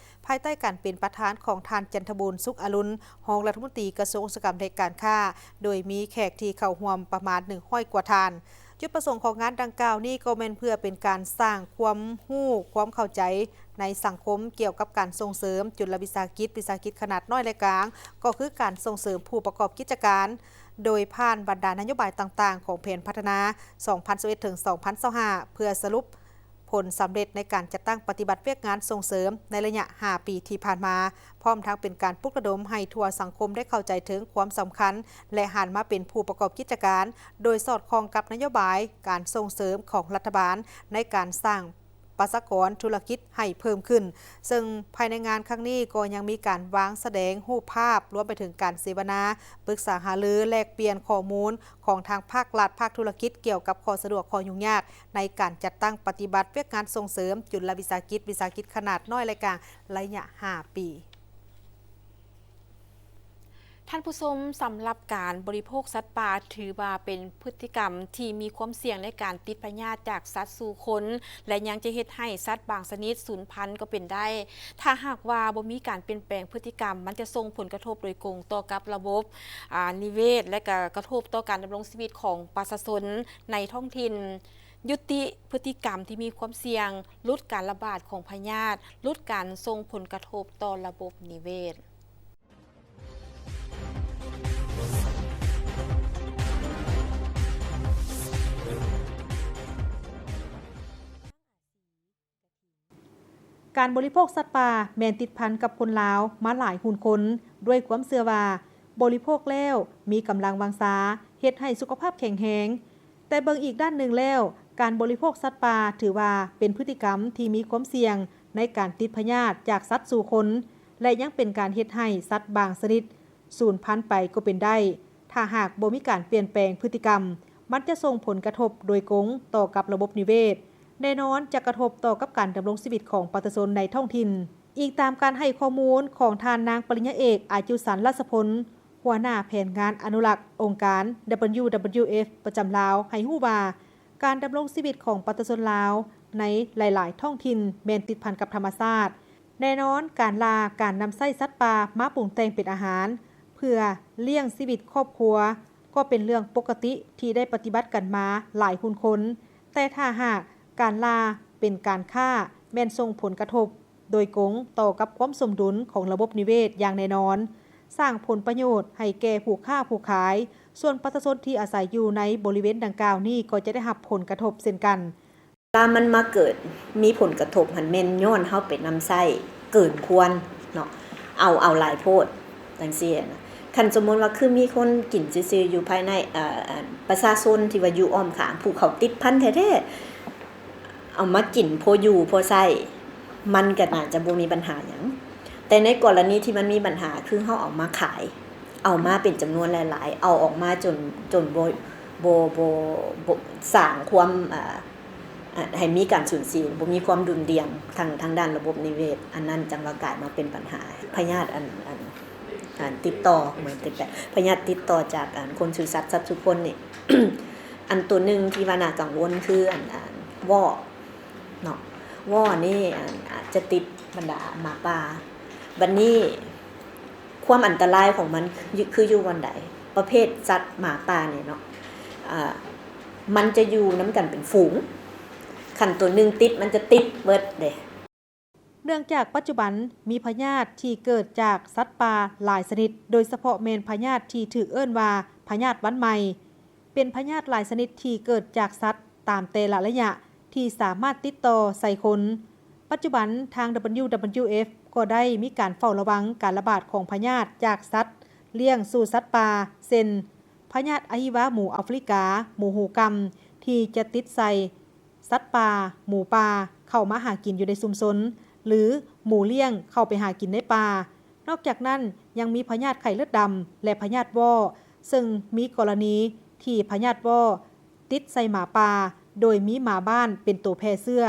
ພາຍໃຕ້ການເປັນປະທານຂອງທ່ານ ຈັນທະບູນ ສຸກອະລຸນ ຮອງລັດຖະມົນຕີກະຊວງອຸດສາຫະກຳ ແລະ ການຄ້າ ໂດຍມີແຂກທີ່ເຂົ້າຮ່ວມປະມານໜຶ່ງຮ້ອຍກວ່າທ່ານ. ຈຸດປະສົງຂອງງານດັ່ງກ່າວນີ້ກໍແມ່ນເພື່ອເປັນການສ້າງຄວາມຮູ້ຄວາມເຂົ້າໃຈໃນສັງຄົມກ່ຽວກັບການສົ່ງເສີມຈຸລະວິສາຫະກິດ ວິສາຫະກິດຂະໜາດນ້ອຍ ແລະ ກາງ ກໍຄືການສົ່ງເສີມຜູ້ປະກອບກິດຈະການ ໂດຍຜ່ານບັນດານະໂຍບາຍຕ່າງໆຂອງແຜນພັດທະນາ ສອງພັນຊາວເອັດ ເຖິງ ສອງພັນຊາວຫ້າ ເພື່ອສະຫຼຸບ ຜົນສຳເລັດໃນການຈັດຕັ້ງປະຕິບັດວຽກງານສົ່ງເສີມໃນໄລຍະຫ້າປີທີ່ຜ່ານມາ, ພ້ອມທັງເປັນການປຸກລະດົມໃຫ້ທົ່ວສັງຄົມໄດ້ເຂົ້າໃຈເຖິງຄວາມສຳຄັນ ແລະ ຫັນມາເປັນຜູ້ປະກອບກິດຈະການ ໂດຍສອດຄ່ອງກັບນະໂຍບາຍການສົ່ງເສີມຂອງລັດຖະບານໃນການສ້າງປະຊາກອນທຸລະກິດໃຫ້ເພີ່ມຂຶ້ນ. ເຊິ່ງພາຍໃນງານຄັ້ງນີ້ກໍຍັງມີການວາງສະແດງຮູບພາບ, ລວມໄປເຖິງການເສວະນາ, ປຶກສາຫາລື, ແລກປ່ຽນຂໍ້ມູນ ຂອງທາງພາກລັດ, ພາກທຸລະກິດ ກ່ຽວກັບຂໍ້ສະດວກ, ຂໍ້ຫຍຸ້ງຍາກໃນການຈັດຕັ້ງປະຕິບັດວຽກງານສົ່ງເສີມຈຸລະວິສາຫະກິດ, ວິສາຫະກິດຂະໜາດນ້ອຍ ແລະ ກາງ ໄລຍະຫ້າປີ. ທ່ານຜູ້ຊົມ, ສຳລັບການບໍລິໂພກສັດປ່າ ຖືວ່າເປັນພຶດຕິກຳທີ່ມີຄວາມສ່ຽງໃນການຕິດພະຍາດຈາກສັດສູ່ຄົນ ແລະ ຍັງຈະເຮັດໃຫ້ສັດບາງຊະນິດສູນພັນກໍເປັນໄດ້. ຖ້າຫາກວ່າບໍ່ມີການປ່ຽນແປງພຶດຕິກຳ, ມັນຈະສົ່ງຜົນກະທົບໂດຍກົງຕໍ່ກັບລະບົບ ອາ ນິເວດ ແລະ ກະກະທົບຕໍ່ການດຳລົງຊີວິດຂອງປະຊາຊົນໃນທ້ອງຖິ່ນ, ຍຸຕິພຶດຕິກຳທີ່ມີຄວາມສ່ຽງ, ຫຼຸດການລະບາດຂອງພະຍາດ, ຫຼຸດການສົ່ງຜົນກະທົບຕໍ່ລະບົບນິເວດ. ການບໍລິໂພກສັດປ່າແມ່ນຕິດພັນກັບຄົນລາວມາຫຼາຍຮຸ່ນຄົນ ດ້ວຍຄວາມເຊື່ອວ່າບໍລິໂພກແລ້ວມີກຳລັງວັງຊາ, ເຮັດໃຫ້ສຸຂະພາບແຂງແຮງ. ແຕ່ເບິ່ງອີກດ້ານໜຶ່ງແລ້ວ, ການບໍລິໂພກສັດປ່າຖືວ່າເປັນພຶດຕິກຳທີ່ມີຄວາມສ່ຽງໃນການຕິດພະຍາດຈາກສັດສູ່ຄົນ ແລະ ຍັງເປັນການເຮັດໃຫ້ສັດບາງຊະນິດສູນພັນໄປກໍເປັນໄດ້. ຖ້າຫາກບໍ່ມີການປ່ຽນແປງພຶດຕິກຳ, ມັນຈະສົ່ງຜົນກະທົບໂດຍກົງຕໍ່ກັບລະບົບນິເວດ, ແນ່ນອນຈະກະທົບຕໍ່ກັບການດຳລົງຊີວິດຂອງປະຊາຊົນໃນທ້ອງຖິ່ນ. ອີງຕາມການໃຫ້ຂໍ້ມູນຂອງທ່ານນາງປະລິນຍາເອກ ອາຍຸສັນ ລາຊະພົນ, ຫົວໜ້າແຜນງານອະນຸລັກອົງການ WWF ປະຈຳລາວ ໃຫ້ຮູ້ວ່າ ການດຳລົງຊີວິດຂອງປະຊາຊົນລາວໃນຫຼາຍໆທ້ອງຖິ່ນແມ່ນຕິດພັນກັບທຳມະຊາດ. ແນ່ນອນ, ການລ່າ, ການນຳໃຊ້ສັດປ່າມາປຸງແຕ່ງເປັນອາຫານ ເພື່ອລ້ຽງຊີວິດຄອບຄົວ ກໍເປັນເລື່ອງປົກກະຕິທີ່ໄດ້ປະຕິບັດກັນມາຫຼາຍຮຸ່ນຄົນ, ແຕ່ຖ້າຫາກການລ່າເປັນການຄ້າ ແມ່ນສົ່ງຜົນກະທົບໂດຍກົງຕໍ່ກັບຄວາມສົມດຸນຂອງລະບົບນິເວດຢ່າງແນ່ນອນ, ສ້າງຜົນປະໂຫຍດໃຫ້ແກ່ຜູ້ຄ້າຜູ້ຂາຍ, ສ່ວນປະຊາຊົນທີ່ອາໄສຢູ່ໃນບໍລິເວນດັ່ງກ່າວນີ້ກໍຈະໄດ້ຮັບຜົນກະທົບເຊັ່ນກັນ. ລາມັນມາເກີດມີຜົນກະທົບຫັ້ນແມ່ນຍ້ອນເຮົາໄປນຳໃຊ້ເກີນຄວນເນາະ, ເອົາ ເອົາຫຼາຍໂພດຈັ່ງຊີ້ນະ. ຄັນສົມມຸດວ່າຄືມີຄົນກິນຊື່ໆຢູ່ພາຍໃນ ເອີ ປະຊາຊົນທີ່ວ່າຢູ່ອ້ອມຂ້າງ ຜູ້ເຂົາຕິດພັນແທ້ໆ ເອົາມາກິນພໍຢູ່ພໍໃຊ້ ມັນກໍໜ້າຈະບໍ່ມີບັນຫາຫຍັງ. ແຕ່ໃນກໍລະນີທີ່ມັນມີບັນຫາ ຄືເຮົາເອົາມາຂາຍ ເອົາມາເປັນຈຳນວນຫຼາຍໆ ເອົາອອກມາຈົນ ຈົນບໍ່ ບໍ່ ບໍ່ ບໍ່ສ້າງຄວາມ ອ່າ ອ່າ ໃຫ້ມີການສູນເສຍ ບໍ່ມີຄວາມດຸ່ນດ່ຽງທາງ ທາງດ້ານລະບົບນິເວດ, ອັນນັ້ນຈັ່ງວ່າກາຍມາເປັນບັນຫາ. ພະຍາດອັນ ອັນ ອັນຕິດຕໍ່ ເໝືອນຕິດແປະ ພະຍາດຕິດຕໍ່ຈາກອັນຄົນສູ່ສັດ ສັດສູ່ຄົນນີ້ ອັນໂຕໜຶ່ງທີ່ວ່າໜ້າກັງວົນຄືອັນ ອັນວໍ້ເນາະ, ວໍ້ນີ້ອັນ ອາດຈະຕິດບັນດາໝາປ່າ. ບັດນີ້ ຄວາມອັນຕະລາຍຂອງມັນ ຄື ຄືຢູ່ບ່ອນໃດ? ປະເພດສັດໝາປ່ານີ້ເນາະ ອ່າ ມັນຈະຢູ່ນຳກັນເປັນຝູງ, ຄັນໂຕໜຶ່ງຕິດ ມັນຈະຕິດເບິດເດ້. ເນື່ອງຈາກປັດຈຸບັນມີພະຍາດທີ່ເກີດຈາກສັດປ່າຫຼາຍຊະນິດ, ໂດຍສະເພາະແມ່ນພະຍາດທີ່ຖືກເອີ້ນວ່າພະຍາດວັນໃໝ່. ເປັນພະຍາດຫຼາຍຊະນິດທີ່ເກີດຈາກສັດຕາມແຕ່ລະໄລຍະທີ່ສາມາດຕິດຕໍ່ໃສ່ຄົນ. ປັດຈຸບັນທາງ WWF ກໍໄດ້ມີການເຝົ້າລະວັງການລະບາດຂອງພະຍາດຈາກສັດລ້ຽງສູ່ສັດປ່າ ເຊັ່ນ ພະຍາດອະຫິວາໝູອາຟຣິກາ, ໝູຫູກຳ ທີ່ຈະຕິດໃສ່ສັດປ່າ, ໝູປ່າ ເຂົ້າມາຫາກິນຢູ່ໃນຊຸມຊົນ ຫຼື ໝູລ້ຽງເຂົ້າໄປຫາກິນໃນປ່າ. ນອກຈາກນັ້ນ ຍັງມີພະຍາດໄຂ້ເລືອດດຳ ແລະ ພະຍາດວໍ້ ເຊິ່ງມີກໍລະນີທີ່ພະຍາດວໍ້ຕິດໃສ່ໝາປ່າ ໂດຍມີໝາບ້ານເປັນໂຕແຜ່ເຊື້ອ.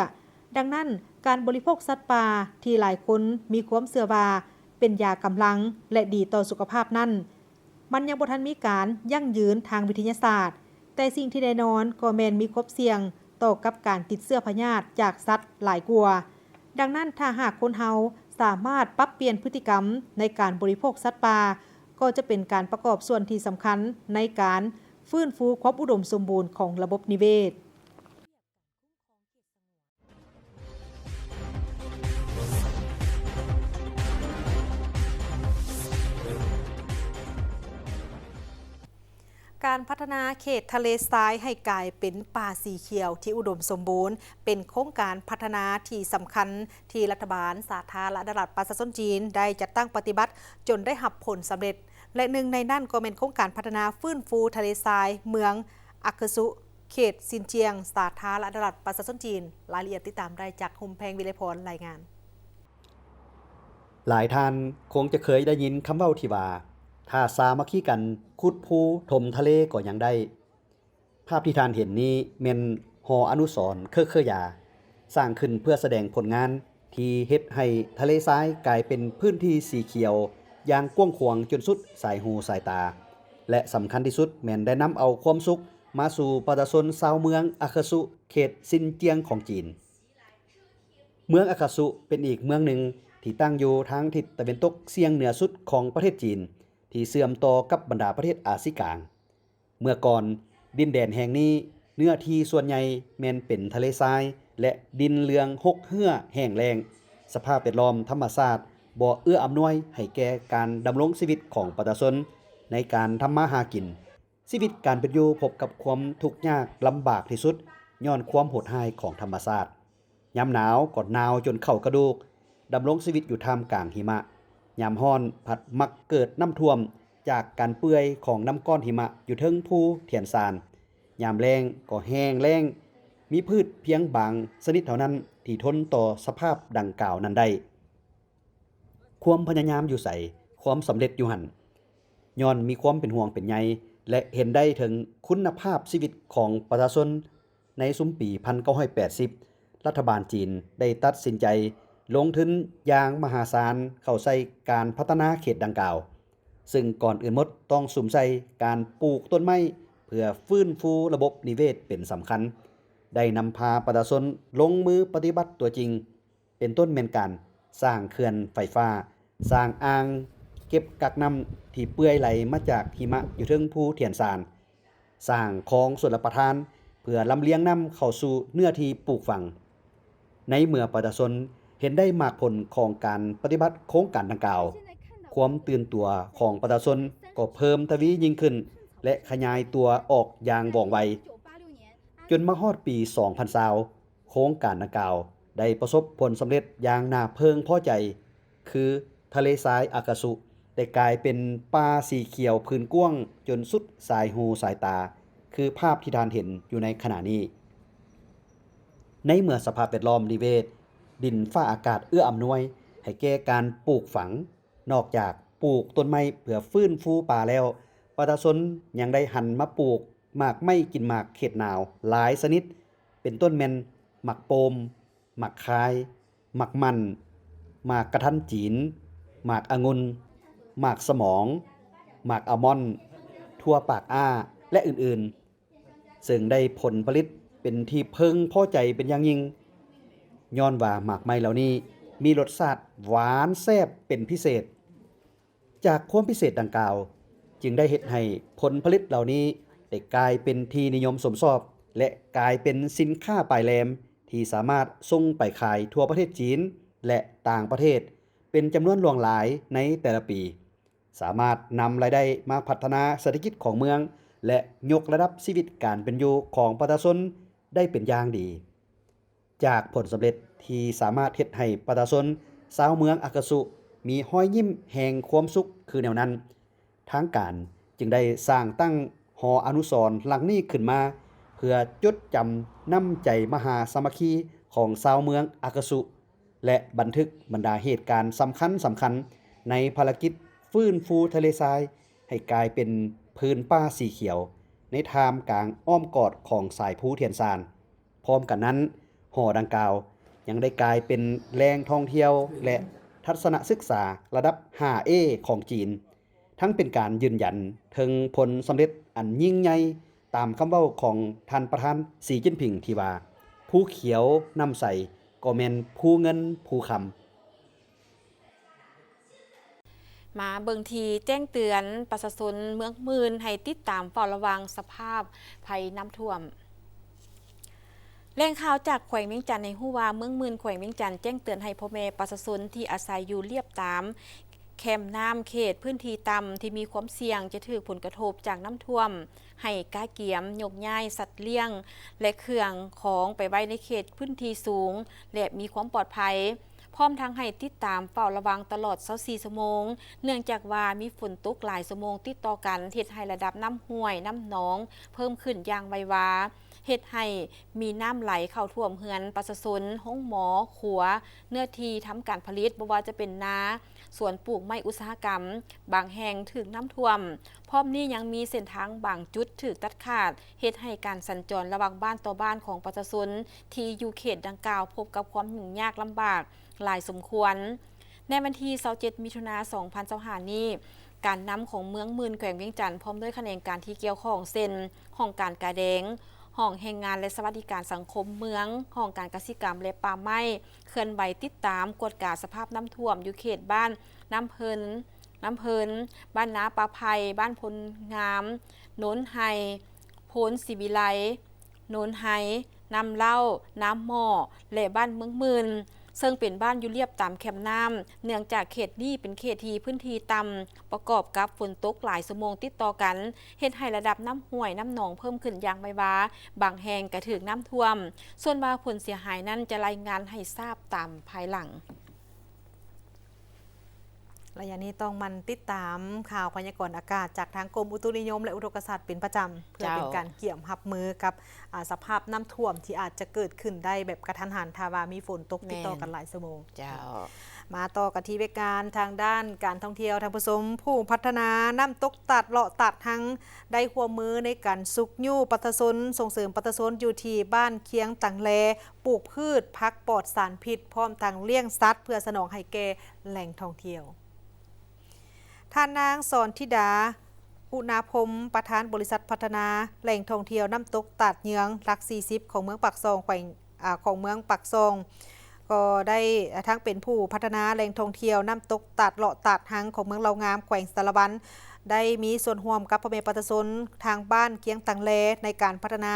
ດັ່ງນັ້ນ, ການບໍລິໂພກສັດປ່າທີ່ຫຼາຍຄົນມີຄວາມເຊື່ອວ່າເປັນຢາກຳລັງ ແລະ ດີຕໍ່ສຸຂະພາບນັ້ນ, ມັນຍັງບໍ່ທັນມີການຢັ້ງຢືນທາງວິທະຍາສາດ, ແຕ່ສິ່ງທີ່ແນ່ນອນກໍແມ່ນມີຄວາມສ່ຽງຕໍ່ກັບການຕິດເຊື້ອພະຍາດຈາກສັດຫຼາຍກວ່າ. ດັ່ງນັ້ນ, ຖ້າຫາກຄົນເຮົາສາມາດປັບປ່ຽນພຶດຕິກຳໃນການບໍລິໂພກສັດປ່າ, ກໍຈະເປັນການປະກອບສ່ວນທີ່ສຳຄັນໃນການຟື້ນຟູຄວາມອຸດົມສົມບູນຂອງລະບົບນິເວດ. ການພັດທະນາເຂດທະເລຊາຍໃຫ້ກາຍເປັນປ່າສີຂຽວທີ່ອຸດົມສົມບູນ ເປັນໂຄງການພັດທະນາທີ່ສຳຄັນທີ່ລັດຖະບານສາທາລະນະລັດປະຊາຊົນຈີນໄດ້ຈັດຕັ້ງປະຕິບັດຈົນໄດ້ຮັບຜົນສຳເລັດ ແລະ ໜຶ່ງໃນນັ້ນກໍແມ່ນໂຄງການພັດທະນາຟື້ນຟູທະເລຊາຍເມືອງອາຄາຊຸ ເຂດຊິນຈຽງ ສາທາລະນະລັດປະຊາຊົນຈີນ. ລາຍລະອຽດຕິດຕາມໄດ້ຈາກ ໂຮມແພງ ວິໄລພອນ ລາຍງານ. ຫຼາຍທ່ານຄົງຈະເຄີຍໄດ້ຍິນຄຳເວົ້າທີ່ວ່າ ຖ້າສາມັກຄີກັນຂຸດພູຖົມທະເລກໍຍັງໄດ້. ພາບທີ່ທ່ານເຫັນນີ້ແມ່ນຫໍອະນຸສອນເຄີເຄີຢາ ສ້າງຂຶ້ນເພື່ອສະແດງຜົນງານທີ່ເຮັດໃຫ້ທະເລຊາຍກາຍເປັນພື້ນທີ່ສີຂຽວຢ່າງກວ້າງຂວາງຈົນສຸດສາຍຫູສາຍຕາ ແລະ ສຳຄັນທີ່ສຸດແມ່ນໄດ້ນຳເອົາຄວາມສຸກມາສູ່ປະຊາຊົນຊາວເມືອງອາຄາຊຸ ເຂດຊິນຈຽງຂອງຈີນ. ເມືອງອາຄາຊຸເປັນອີກເມືອງໜຶ່ງທີ່ຕັ້ງຢູ່ທາງທິດຕາເວັນຕົກສ່ຽງເໜືອສຸດຂອງປະເທດຈີນ ທີ່ເຊື່ອມຕໍ່ກັບບັນດາປະເທດອາຊີກາງ. ເມື່ອກ່ອນ, ດິນແດນແຫ່ງນີ້ເນື້ອທີ່ສ່ວນໃຫຍ່ແມ່ນເປັນທະເລຊາຍ ແລະ ດິນເຫຼືອງຮົກເຮື້ອແຫ້ງແລ້ງ, ສະພາບແວດລ້ອມທຳມະຊາດບໍ່ເອື້ອອຳນວຍໃຫ້ແກ່ການດຳລົງຊີວິດຂອງປະຊາຊົນໃນການທຳມາຫາກິນ. ຊີວິດການເປັນຢູ່ພົບກັບຄວາມທຸກຍາກລຳບາກທີ່ສຸດ ຍ້ອນຄວາມໂຫດຮ້າຍຂອງທຳມະຊາດ. ຍາມໜາວກໍໜາວຈົນເຂົ້າກະດູກ, ດຳລົງຊີວິດຢູ່ທ່າມກາງຫິມະ, ຍາມຮ້ອນພັດມັກເກີດນ້ຳຖ້ວມຈາກການເປື່ອຍຂອງນ້ຳກ້ອນຫິມະຢູ່ເທິງພູທຽນຊານ, ຍາມແລ້ງກໍແຫ້ງແລ້ງ, ມີພືດພຽງບາງຊະນິດເທົ່ານັ້ນທີ່ທົນຕໍ່ສະພາບດັ່ງກ່າວນັ້ນໄດ້. ຄວາມພະຍາຍາມຢູ່ໃສ, ຄວາມສຳເລັດຢູ່ຫັ້ນ. ຍ້ອນມີຄວາມເປັນຫ່ວງເປັນໃຍ ແລະ ເຫັນໄດ້ເຖິງຄຸນນະພາບຊີວິດຂອງປະຊາຊົນໃນຊຸມປີພັນເກົ້າຮ້ອຍແປດສິບ, ລັດຖະບານຈີນໄດ້ຕັດສິນໃຈລົງທຶນຢ່າງມະຫາສານເຂົ້າໃສ່ການພັດທະນາເຂດດັ່ງກ່າວ, ເຊິ່ງກ່ອນອື່ນໝົດຕ້ອງສຸມໃສ່ການປູກຕົ້ນໄມ້ເພື່ອຟື້ນຟູລະບົບນິເວດເປັນສຳຄັນ, ໄດ້ນຳພາປະຊາຊົນລົງມືປະຕິບັດຕົວຈິງ. ເປັນຕົ້ນແມ່ນການສ້າງເຂື່ອນໄຟຟ້າ, ສ້າງອ່າງເກັບກັກນ້ຳທີ່ເປື່ອຍໄຫຼມາຈາກຫິມະຢູ່ເທິງພູທຽນຊານ, ສ້າງຄອງຊົນລະປະທານເພື່ອລຳລຽງນ້ຳເຂົ້າສູ່ເນື້ອທີ່ປູກຝັງ. ໃນເມື່ອປະຊາຊົນເຫັນໄດ້ໝາກຜົນຂອງການປະຕິບັດໂຄງການດັ່ງກ່າວ, ຄວາມຕື່ນຕົວຂອງປະຊາຊົນກໍເພີ່ມທະວີຍິ່ງຂຶ້ນ ແລະ ຂະຫຍາຍຕົວອອກຢ່າງວ່ອງໄວ, ຈົນມາຮອດປີສອງພັນຊາວ ໂຄງການດັ່ງກ່າວໄດ້ປະສົບຜົນສຳເລັດຢ່າງໜ້າເພິ່ງພໍໃຈ, ຄືທະເລຊາຍອາກາສຸໄດ້ກາຍເປັນປ່າສີຂຽວພື້ນກວ້າງຈົນສຸດສາຍຫູສາຍຕາ, ຄືພາບທີ່ທ່ານເຫັນຢູ່ໃນຂະນະນີ້. ໃນເມື່ອສະພາບແວດລ້ອມນິເວດ, ດິນຟ້າອາກາດເອື້ອອຳນວຍໃຫ້ແກ່ການປູກຝັງ, ນອກຈາກປູກຕົ້ນໄມ້ເພື່ອຟື້ນຟູປ່າແລ້ວ, ປະຊາຊົນຍັງໄດ້ຫັນມາປູກໝາກໄມ້ກິນໝາກເຂດໜາວຫຼາຍຊະນິດ, ເປັນຕົ້ນແມ່ນໝາກໂປມ, ໝາກຄາຍ, ໝາກໝັ່ນ, ໝາກກະທັນຈີນ, ໝາກອະງຸ່ນ, ໝາກສະໝອງ, ໝາກອາມອນ, ຖົ່ວປາກອ້າ ແລະ ອື່ນໆ, ເຊິ່ງໄດ້ຜົນຜະລິດເປັນທີ່ເພິ່ງພໍໃຈເປັນຢ່າງຍິ່ງ, ຍ້ອນວ່າໝາກໄມ້ເຫຼົ່ານີ້ມີລົດຊາດຫວານແຊບເປັນພິເສດ. ຈາກຄວາມພິເສດດັ່ງກ່າວ, ຈຶ່ງໄດ້ເຮັດໃຫ້ຜົນຜະລິດເຫຼົ່ານີ້ໄດ້ກາຍເປັນທີ່ນິຍົມຊົມຊອບ ແລະ ກາຍເປັນສິນຄ້າປາຍແຫຼມທີ່ສາມາດສົ່ງໄປຂາຍທົ່ວປະເທດຈີນ ແລະ ຕ່າງປະເທດເປັນຈຳນວນຫຼວງຫຼາຍໃນແຕ່ລະປີ, ສາມາດນຳລາຍໄດ້ມາພັດທະນາເສດຖະກິດຂອງເມືອງ ແລະ ຍົກລະດັບຊີວິດການເປັນຢູ່ຂອງປະຊາຊົນໄດ້ເປັນຢ່າງດີ. ຈາກຜົນສຳເລັດທີ່ສາມາດເຮັດໃຫ້ປະຊາຊົນຊາວເມືອງອາກາສຸມີຮອຍຍິ້ມແຫ່ງຄວາມສຸກຄືແນວນັ້ນ, ທາງການຈຶ່ງໄດ້ສ້າງຕັ້ງ ຫໍອະນຸສອນຫຼັງນີ້ຂຶ້ນມາ ເພື່ອຈົດຈຳນ້ຳໃຈມະຫາສາມັກຄີຂອງຊາວເມືອງອາກາຊຸ ແລະ ບັນທຶກບັນດາເຫດການສຳຄັນສຳຄັນໃນພາລະກິດຟື້ນຟູທະເລຊາຍໃຫ້ກາຍເປັນພື້ນປ່າສີຂຽວ ໃນທ່າມກາງອ້ອມກອດຂອງສາຍພູທຽນຊານ. ພ້ອມກັນນັ້ນ, ຫໍດັ່ງກ່າວຍັງໄດ້ກາຍເປັນແຫຼ່ງທ່ອງທ່ຽວ ແລະ ທັດສະນະສຶກສາລະດັບຫ້າເອຂອງຈີນ, ທັງເປັນການຢືນຢັນເຖິງຜົນສຳເລັດອັນຍິ່ງໃຫຍ່ ຕາມຄຳເວົ້າຂອງທ່ານປະທານສີຈິ້ນຜິງທີ່ວ່າ, ພູຂຽວນ້ຳໃສກໍແມ່ນພູເງິນພູຄຳ. ມາເບິ່ງທີ່ແຈ້ງເຕືອນປະຊາຊົນເມືອງໝື່ນໃຫ້ຕິດຕາມເຝົ້າລະວັງສະພາບໄພນ້ຳຖ້ວມ. ແຫຼ່ງຂ່າວຈາກແຂວງວຽງຈັນໃຫ້ຮູ້ວ່າ ເມືອງໝື່ນ ແຂວງວຽງຈັນ ແຈ້ງເຕືອນໃຫ້ພໍ່ແມ່ປະຊາຊົນທີ່ອາໄສຢູ່ລຽບຕາມແຄມນ້ຳ ເຂດພື້ນທີ່ຕ່ຳທີ່ມີຄວາມສ່ຽງຈະຖືກຜົນກະທົບຈາກນ້ຳຖ້ວມ ໃຫ້ກະກຽມຍົກຍ້າຍສັດລ້ຽງ ແລະ ເຄື່ອງຂອງໄປໄວ້ໃນເຂດພື້ນທີ່ສູງ ແລະ ມີຄວາມປອດໄພ. ພ້ອມທັງໃຫ້ຕິດຕາມເຝົ້າລະວັງຕະຫຼອດຊາວສີ່ຊົ່ວໂມງ, ເນື່ອງຈາກວ່າມີຝົນຕົກຫຼາຍຊົ່ວໂມງຕິດຕໍ່ກັນ ເຮັດໃຫ້ລະດັບນ້ຳຫ້ວຍ, ນ້ຳໜອງເພີ່ມຂຶ້ນຢ່າງໄວວາ, ເຮັດໃຫ້ມີນ້ຳໄຫຼເຂົ້າຖ້ວມເຮືອນປະຊາຊົນ, ໂຮງໝໍ, ຄົວ, ເນື້ອທີ່ທຳການຜະລິດ, ບໍ່ວ່າຈະເປັນນາ, ສວນປູກໄມ້ອຸດສາຫະກຳ, ບາງແຫ່ງຖືກນ້ຳຖ້ວມ. ພ້ອມນີ້ຍັງມີເສັ້ນທາງບາງຈຸດຖືກຕັດຂາດ, ເຮັດໃຫ້ການສັນຈອນລະຫວ່າງບ້ານຕໍ່ບ້ານຂອງປະຊາຊົນທີ່ຢູ່ເຂດດັ່ງກ່າວພົບກັບຄວາມຫຍຸ້ງຍາກລຳບາກຫຼາຍສົມຄວນ. ໃນວັນທີຊາວເຈັດ ມິຖຸນາ ສອງພັນຊາວຫ້ານີ້, ການນຳຂອງເມືອງໝື່ນ ແຂວງວຽງຈັນ ພ້ອມດ້ວຍຂະແໜງການທີ່ກ່ຽວຂ້ອງ ເຊັ່ນ ຫ້ອງການກາແດງ, ຫ້ອງແຮງງານ ແລະ ສະຫວັດດີການສັງຄົມເມືອງ, ຫ້ອງການກະສິກຳ ແລະ ປ່າໄມ້ ເຄື່ອນໄຫວຕິດຕາມກວດກາສະພາບນ້ຳຖ້ວມຢູ່ເຂດບ້ານນ້ຳເພິ່ນ, ນ້ຳເພິ່ນ, ບ້ານນາປ່າໄຜ່, ບ້ານໂພນງາມ, ໂນນໄຮ, ໂພນສີວິໄລ, ໂນນໄຮ, ນ້ຳເຫຼົ້າ, ນ້ຳໝໍ້ ແລະ ບ້ານເມືອງໝື່ນ, ເຊິ່ງເປັນບ້ານຢູ່ລຽບຕາມແຄມນ້ຳ, ເນື່ອງຈາກເຂດນີ້ເປັນເຂດທີ່ພື້ນທີ່ຕ່ຳ, ປະກອບກັບຝົນຕົກຫຼາຍຊົ່ວໂມງຕິດຕໍ່ກັນ, ເຮັດໃຫ້ລະດັບນ້ຳຫ້ວຍ, ນ້ຳໜອງເພີ່ມຂຶ້ນຢ່າງໄວວາ, ບາງແຫ່ງກະຖືກນ້ຳຖ້ວມ. ສ່ວນວ່າຜົນເສຍຫາຍນັ້ນຈະລາຍງານໃຫ້ຊາບຕາມພາຍຫຼັງ. ໄລຍະນີ້ຕ້ອງໝັ່ນຕິດຕາມຂ່າວພະຍາກອນອາກາດຈາກທາງກົມອຸຕຸນິຍົມ ແລະ ອຸທົກກະສັດເປັນປະຈຳ ເພື່ອເປັນ ເຈົ້າ ການກຽມຮັບມືກັບ ອາ ສະພາບນ້ຳຖ້ວມທີ່ອາດຈະເກີດຂຶ້ນໄດ້ແບບກະທັນຫັນ ຖ້າວ່າມີຝົນຕົກຕິດຕໍ່ກັນ ແມ່ນ ຫຼາຍຊົ່ວໂມງ. ເຈົ້າ. ມາຕໍ່ກັນທີ່ວຽກງານທາງດ້ານການທ່ອງທ່ຽວ ທ່ານຜູ້ຊົມ, ຜູ້ພັດທະນານ້ຳຕົກຕາດເລາະຕາດຮັງ ໄດ້ຮ່ວມມືໃນການຊຸກຍູ້ປະຊາຊົນ, ສົ່ງເສີມປະຊາຊົນຢູ່ທີ່ບ້ານຄຽງຕັງແລ ປູກພືດຜັກປອດສານພິດ ພ້ອມທັງລ້ຽງສັດເພື່ອສະໜອງໃຫ້ແກ່ແຫຼ່ງທ່ອງທ່ຽວ. ທ່ານນາງ ສອນທິດາ ອຸນາພົມ ປະທານບໍລິສັດພັດທະນາແຫຼ່ງທ່ອງທ່ຽວນ້ຳຕົກຕາດເຍືອງ ຫຼັກສີ່ສິບ ຂອງເມືອງປາກຊ່ອງ ແຂວງ ອາ ຂອງເມືອງປາກຊ່ອງ ກໍໄດ້ ອາ ທັງເປັນຜູ້ພັດທະນາແຫຼ່ງທ່ອງທ່ຽວນ້ຳຕົກຕາດເລາະຕາດຮັງຂອງເມືອງເລົ່າງາມ ແຂວງສາລະວັນ ໄດ້ມີສ່ວນຮ່ວມກັບພໍ່ແມ່ປະຊາຊົນທາງບ້ານຄຽງຕັງແລ ໃນການພັດທະນາ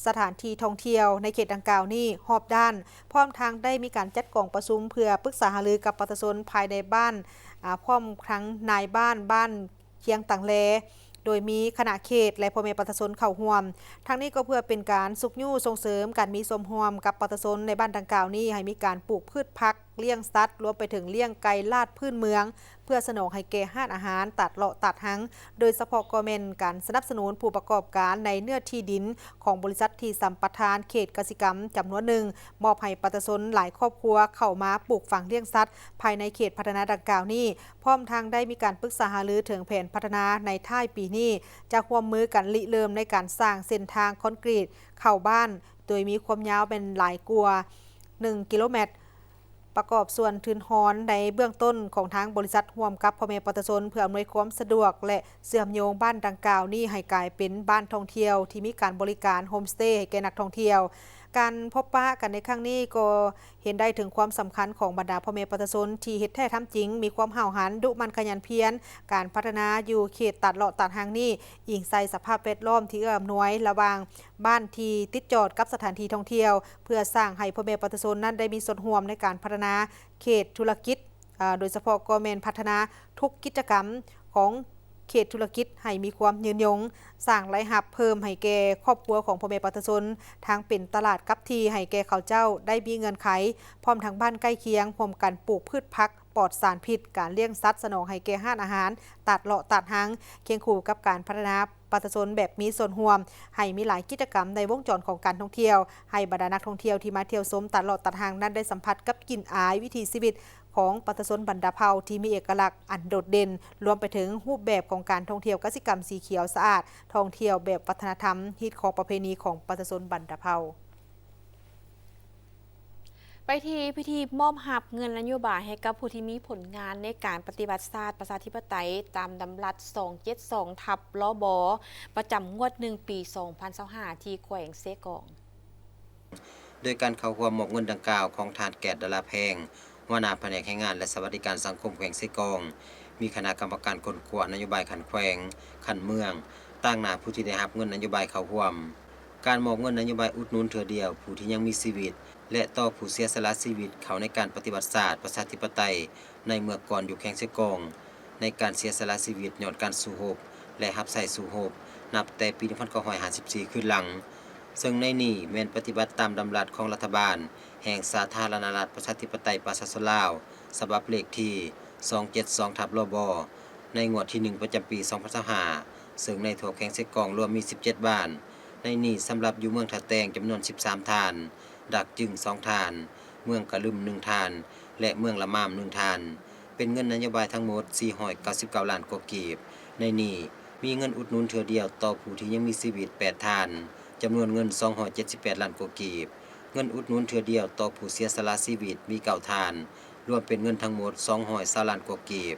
ສະຖານທີ່ທ່ອງທ່ຽວໃນເຂດດັ່ງກ່າວນີ້ຮອບດ້ານ, ພ້ອມທັງໄດ້ມີການຈັດກອງປະຊຸມເພື່ອປຶກສາຫາລືກັບປະຊາຊົນພາຍໃນບ້ານ, ອາ, ພ້ອມທັງນາຍບ້ານບ້ານຄຽງຕັງແລ, ໂດຍມີຄະນະເຂດ ແລະ ພໍ່ແມ່ປະຊາຊົນເຂົ້າຮ່ວມ. ທັງນີ້ກໍເພື່ອເປັນການຊຸກຍູ້ສົ່ງເສີມການມີສ່ວນຮ່ວມກັບປະຊາຊົນໃນບ້ານດັ່ງກ່າວນີ້ ໃຫ້ມີການປູກພືດຜັກ, ລ້ຽງສັດ, ລວມໄປເຖິງລ້ຽງໄກ່ລາດພື້ນເມືອງ ເພື່ອສະໜອງໃຫ້ແກ່ຮ້ານອາຫານ, ຕາດເລາະຕາດຮັງ, ໂດຍສະເພາະກໍແມ່ນການສະໜັບສະໜູນຜູ້ປະກອບການໃນເນື້ອທີ່ດິນຂອງບໍລິສັດທີ່ສຳປະທານເຂດກະສິກຳຈຳນວນໜຶ່ງ, ມອບໃຫ້ປະຊາຊົນຫຼາຍຄອບຄົວເຂົ້າມາປູກຝັງລ້ຽງສັດພາຍໃນເຂດພັດທະນາດັ່ງກ່າວນີ້, ພ້ອມທັງໄດ້ມີການປຶກສາຫາລືເຖິງແຜນພັດທະນາໃນທ້າຍປີນີ້ ຈະຮ່ວມມືກັນລິເລີ່ມໃນການສ້າງເສັ້ນທາງຄອນກຣີດເຂົ້າບ້ານ, ໂດຍມີຄວາມຍາວແມ່ນຫຼາຍກວ່າໜຶ່ງກິໂລແມັດ. ປະກອບສ່ວນທຶນຮອນໃນເບື້ອງຕົ້ນຂອງທາງບໍລິສັດຮ່ວມກັບພໍ່ແມ່ປະຊາຊົນ ເພື່ອອຳນວຍຄວາມສະດວກ ແລະ ເຊື່ອມໂຍງບ້ານດັ່ງກ່າວນີ້ໃຫ້ກາຍເປັນບ້ານທ່ອງທ່ຽວທີ່ມີການບໍລິການໂຮມສະເຕໃຫ້ແກ່ນັກທ່ອງທ່ຽວ. ການພົບປະກັນໃນຄັ້ງນີ້ກໍເຫັນໄດ້ເຖິງຄວາມສຳຄັນຂອງບັນດາພໍ່ແມ່ປະຊາຊົນທີ່ເຮັດແທ້ທຳຈິງ, ມີຄວາມຫ້າວຫັນ, ດຸໝັ່ນຂະຫຍັນພຽນ. ການພັດທະນາຢູ່ເຂດຕາດເລາະຕາດຮັງນີ້ ອີງໃສ່ສະພາບແວດລ້ອມທີ່ເອື້ອອຳນວຍລະຫວ່າງບ້ານທີ່ຕິດຈອດກັບສະຖານທີ່ທ່ອງທ່ຽວ, ເພື່ອສ້າງໃຫ້ພໍ່ແມ່ປະຊາຊົນນັ້ນໄດ້ມີສ່ວນຮ່ວມໃນການພັດທະນາເຂດທຸລະກິດ, ອາ, ໂດຍສະເພາະກໍແມ່ນພັດທະນາທຸກກິດຈະກຳຂອງເຂດທຸລະກິດໃຫ້ມີຄວາມຍືນຍົງ, ສ້າງລາຍຮັບເພີ່ມໃຫ້ແກ່ຄອບຄົວຂອງພໍ່ແມ່ປະຊາຊົນ, ທັງເປັນຕະຫຼາດກັບທີ່ໃຫ້ແກ່ເຂົາເຈົ້າໄດ້ມີເງື່ອນໄຂ, ພ້ອມທັງບ້ານໃກ້ຄຽງຮ່ວມກັນປູກພືດຜັກປອດສານພິດ, ການລ້ຽງສັດສະໜອງໃຫ້ແກ່ຮ້ານອາຫານ, ຕາດເລາະຕາດຮັງ, ຄຽງຄູ່ກັບການພັດທະນາ ປະຊາຊົນແບບມີສ່ວນຮ່ວມ, ໃຫ້ມີຫຼາຍກິດຈະກຳໃນວົງຈອນຂອງການທ່ອງທ່ຽວ, ໃຫ້ບັນດານັກທ່ອງທ່ຽວທີ່ມາທ່ຽວຊົມຕະຫຼອດຕາດຮ່າງນັ້ນໄດ້ສຳຜັດກັບກິ່ນອາຍວິຖີຊີວິດຂອງປະຊາຊົນບັນດາເຜົ່າທີ່ມີເອກະລັກອັນໂດດເດັ່ນ, ລວມໄປເຖິງຮູບແບບຂອງການທ່ອງທ່ຽວກະສິກຳສີຂຽວສະອາດ, ທ່ອງທ່ຽວແບບວັດທະນະທຳ, ຮີດຄອງປະເພນີຂອງປະຊາຊົນບັນດາເຜົ່າ. ໄປທີ່ພິທີມອບຮັບເງິນນະໂຍບາຍໃຫ້ກັບຜູ້ທີ່ມີຜົນງານໃນການປະຕິວັດຊາດປະຊາທິປະໄຕ ຕາມດຳລັດສອງເຈັດສອງທັບ ລບ ປະຈຳງວດໜຶ່ງ ປີສອງພັນຊາວຫ້າ ທີ່ແຂວງເຊກອງ. ໂດຍການເຂົ້າຮ່ວມມອບເງິນດັ່ງກ່າວຂອງທ່ານ ແກດ ດາລາແພງ ຫົວໜ້າພະແນກແຮງງານ ແລະ ສະຫວັດດີການສັງຄົມແຂວງເຊກອງ, ມີຄະນະກຳມະການຄົ້ນຄວ້ານະໂຍບາຍຂັ້ນແຂວງ, ຂັ້ນເມືອງ, ຕາງໜ້າຜູ້ທີ່ໄດ້ຮັບເງິນນະໂຍບາຍເຂົ້າຮ່ວມ. ການມອບເງິນນະໂຍບາຍອຸດໜູນເທື່ອດຽວຜູ້ທີ່ຍັງມີຊີວິດ ແລະ ຕໍ່ຜູ້ເສຍສະຫຼະຊີວິດເຂົ້າໃນການປະຕິວັດຊາດປະຊາທິປະໄຕໃນເມື່ອກ່ອນຢູ່ແຂວງເຊກອງ, ໃນການເສຍສະຫຼະຊີວິດຍ້ອນການສູ້ຮົບ ແລະ ຮັບໃຊ້ສູ້ຮົບ ນັບແຕ່ປີໜຶ່ງພັນເກົ້າຮ້ອຍຫ້າສິບສີ່ຄືນຫຼັງ, ເຊິ່ງໃນນີ້ແມ່ນປະຕິບັດຕາມດຳລັດຂອງລັດຖະບານແຫ່ງສາທາລະນະລັດປະຊາທິປະໄຕປະຊາຊົນລາວ ສະບັບເລກທີສອງເຈັດສອງທັບ ລບ ໃນງວດທີໜຶ່ງປະຈຳປີສອງພັນຊາວຫ້າ ເຊິ່ງໃນທົ່ວແຂວງເຊກອງລວມມີສິບເຈັດບ້ານ, ໃນນີ້ສຳລັບຢູ່ເມືອງທ່າແຕງຈຳນວນສິບສາມທ່ານ, ດາກຈຶງສອງທ່ານ, ເມືອງກະລຶມໜຶ່ງທ່ານ ແລະ ເມືອງລະມາມໜຶ່ງທ່ານ, ເປັນເງິນນະໂຍບາຍທັງໝົດສີ່ຮ້ອຍເກົ້າສິບເກົ້າລ້ານກວ່າກີບ. ໃນນີ້ມີເງິນອຸດໜູນເທື່ອດຽວຕໍ່ຜູ້ທີ່ຍັງມີຊີວິດແປດທ່ານ, ຈຳນວນເງິນສອງຮ້ອຍເຈັດສິບແປດລ້ານກວ່າກີບ, ເງິນອຸດໜູນເທື່ອດຽວຕໍ່ຜູ້ເສຍສະຫຼະຊີວິດມີເກົ້າທ່ານ, ລວມເປັນເງິນທັງໝົດສອງຮ້ອຍຊາວລ້ານກວ່າກີບ.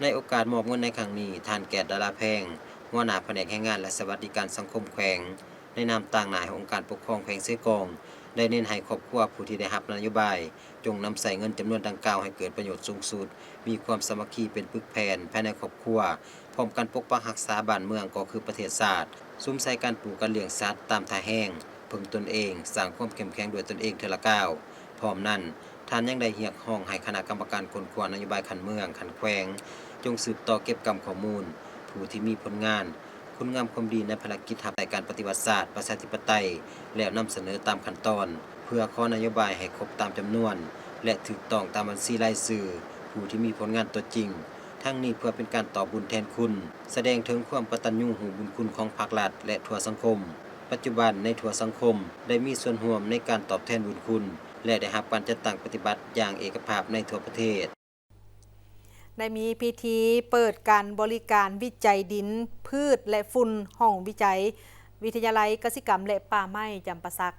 ໃນໂອກາດມອບເງິນໃນຄັ້ງນີ້, ທ່ານ ແກດ ດາລາແພງ ຫົວໜ້າພະແນກແຮງງານ ແລະ ສະຫວັດດີການສັງຄົມແຂວງ ໃນນາມຕາງໜ້າໃຫ້ອົງການປົກຄອງແຂວງເຊກອງ ໄດ້ເນັ້ນໃຫ້ຄອບຄົວຜູ້ທີ່ໄດ້ຮັບນະໂຍບາຍ ຈົ່ງນຳໃຊ້ເງິນຈຳນວນດັ່ງກ່າວໃຫ້ເກີດປະໂຫຍດສູງສຸດ, ມີຄວາມສາມັກຄີເປັນປຶກແຜ່ນພາຍໃນຄອບຄົວ, ພ້ອມກັນປົກປັກຮັກສາບ້ານເມືອງ ກໍຄືປະເທດຊາດ, ສຸມໃສ່ການປູກການລ້ຽງສັດຕາມທ່າແຮງ, ເພິ່ງຕົນເອງ, ສ້າງຄວາມເຂັ້ມແຂງດ້ວຍຕົນເອງເທື່ອລະກ້າວ. ພ້ອມນັ້ນ, ທ່ານຍັງໄດ້ຮຽກຮ້ອງໃຫ້ຄະນະກຳມະການຄົ້ນຄວ້ານະໂຍບາຍຂັ້ນເມືອງ, ຂັ້ນແຂວງ ຈົ່ງສືບຕໍ່ເກັບກຳຂໍ້ມູນຜູ້ທີ່ມີຜົນງານ, ຄຸນງາມຄວາມດີໃນພາລະກິດຮັບໃຊ້ການປະຕິວັດຊາດປະຊາທິປະໄຕ ແລ້ວນຳສະເໜີຕາມຂັ້ນຕອນ ເພື່ອຂໍນະໂຍບາຍໃຫ້ຄົບຕາມຈຳນວນ ແລະ ຖືກຕ້ອງຕາມບັນຊີລາຍຊື່ຜູ້ທີ່ມີຜົນງານຕົວຈິງ, ທັງນີ້ເພື່ອເປັນການຕອບບຸນແທນຄຸນ, ສະແດງເຖິງຄວາມກະຕັນຍູຮູ້ບຸນຄຸນຂອງພາກລັດ ແລະ ທົ່ວສັງຄົມ. ປັດຈຸບັນໃນທົ່ວສັງຄົມໄດ້ມີສ່ວນຮ່ວມໃນການຕອບແທນບຸນຄຸນ ແລະ ໄດ້ຮັບການຈັດຕັ້ງປະຕິບັດຢ່າງເອກະພາບໃນທົ່ວປະເທດ. ໄດ້ມີພິທີເປີດການບໍລິການວິໄຈດິນ, ພືດ ແລະ ຝຸ່ນ ຫ້ອງວິໄຈ ວິທະຍາໄລກະສິກຳ ແລະ ປ່າໄມ້ຈຳປາສັກ.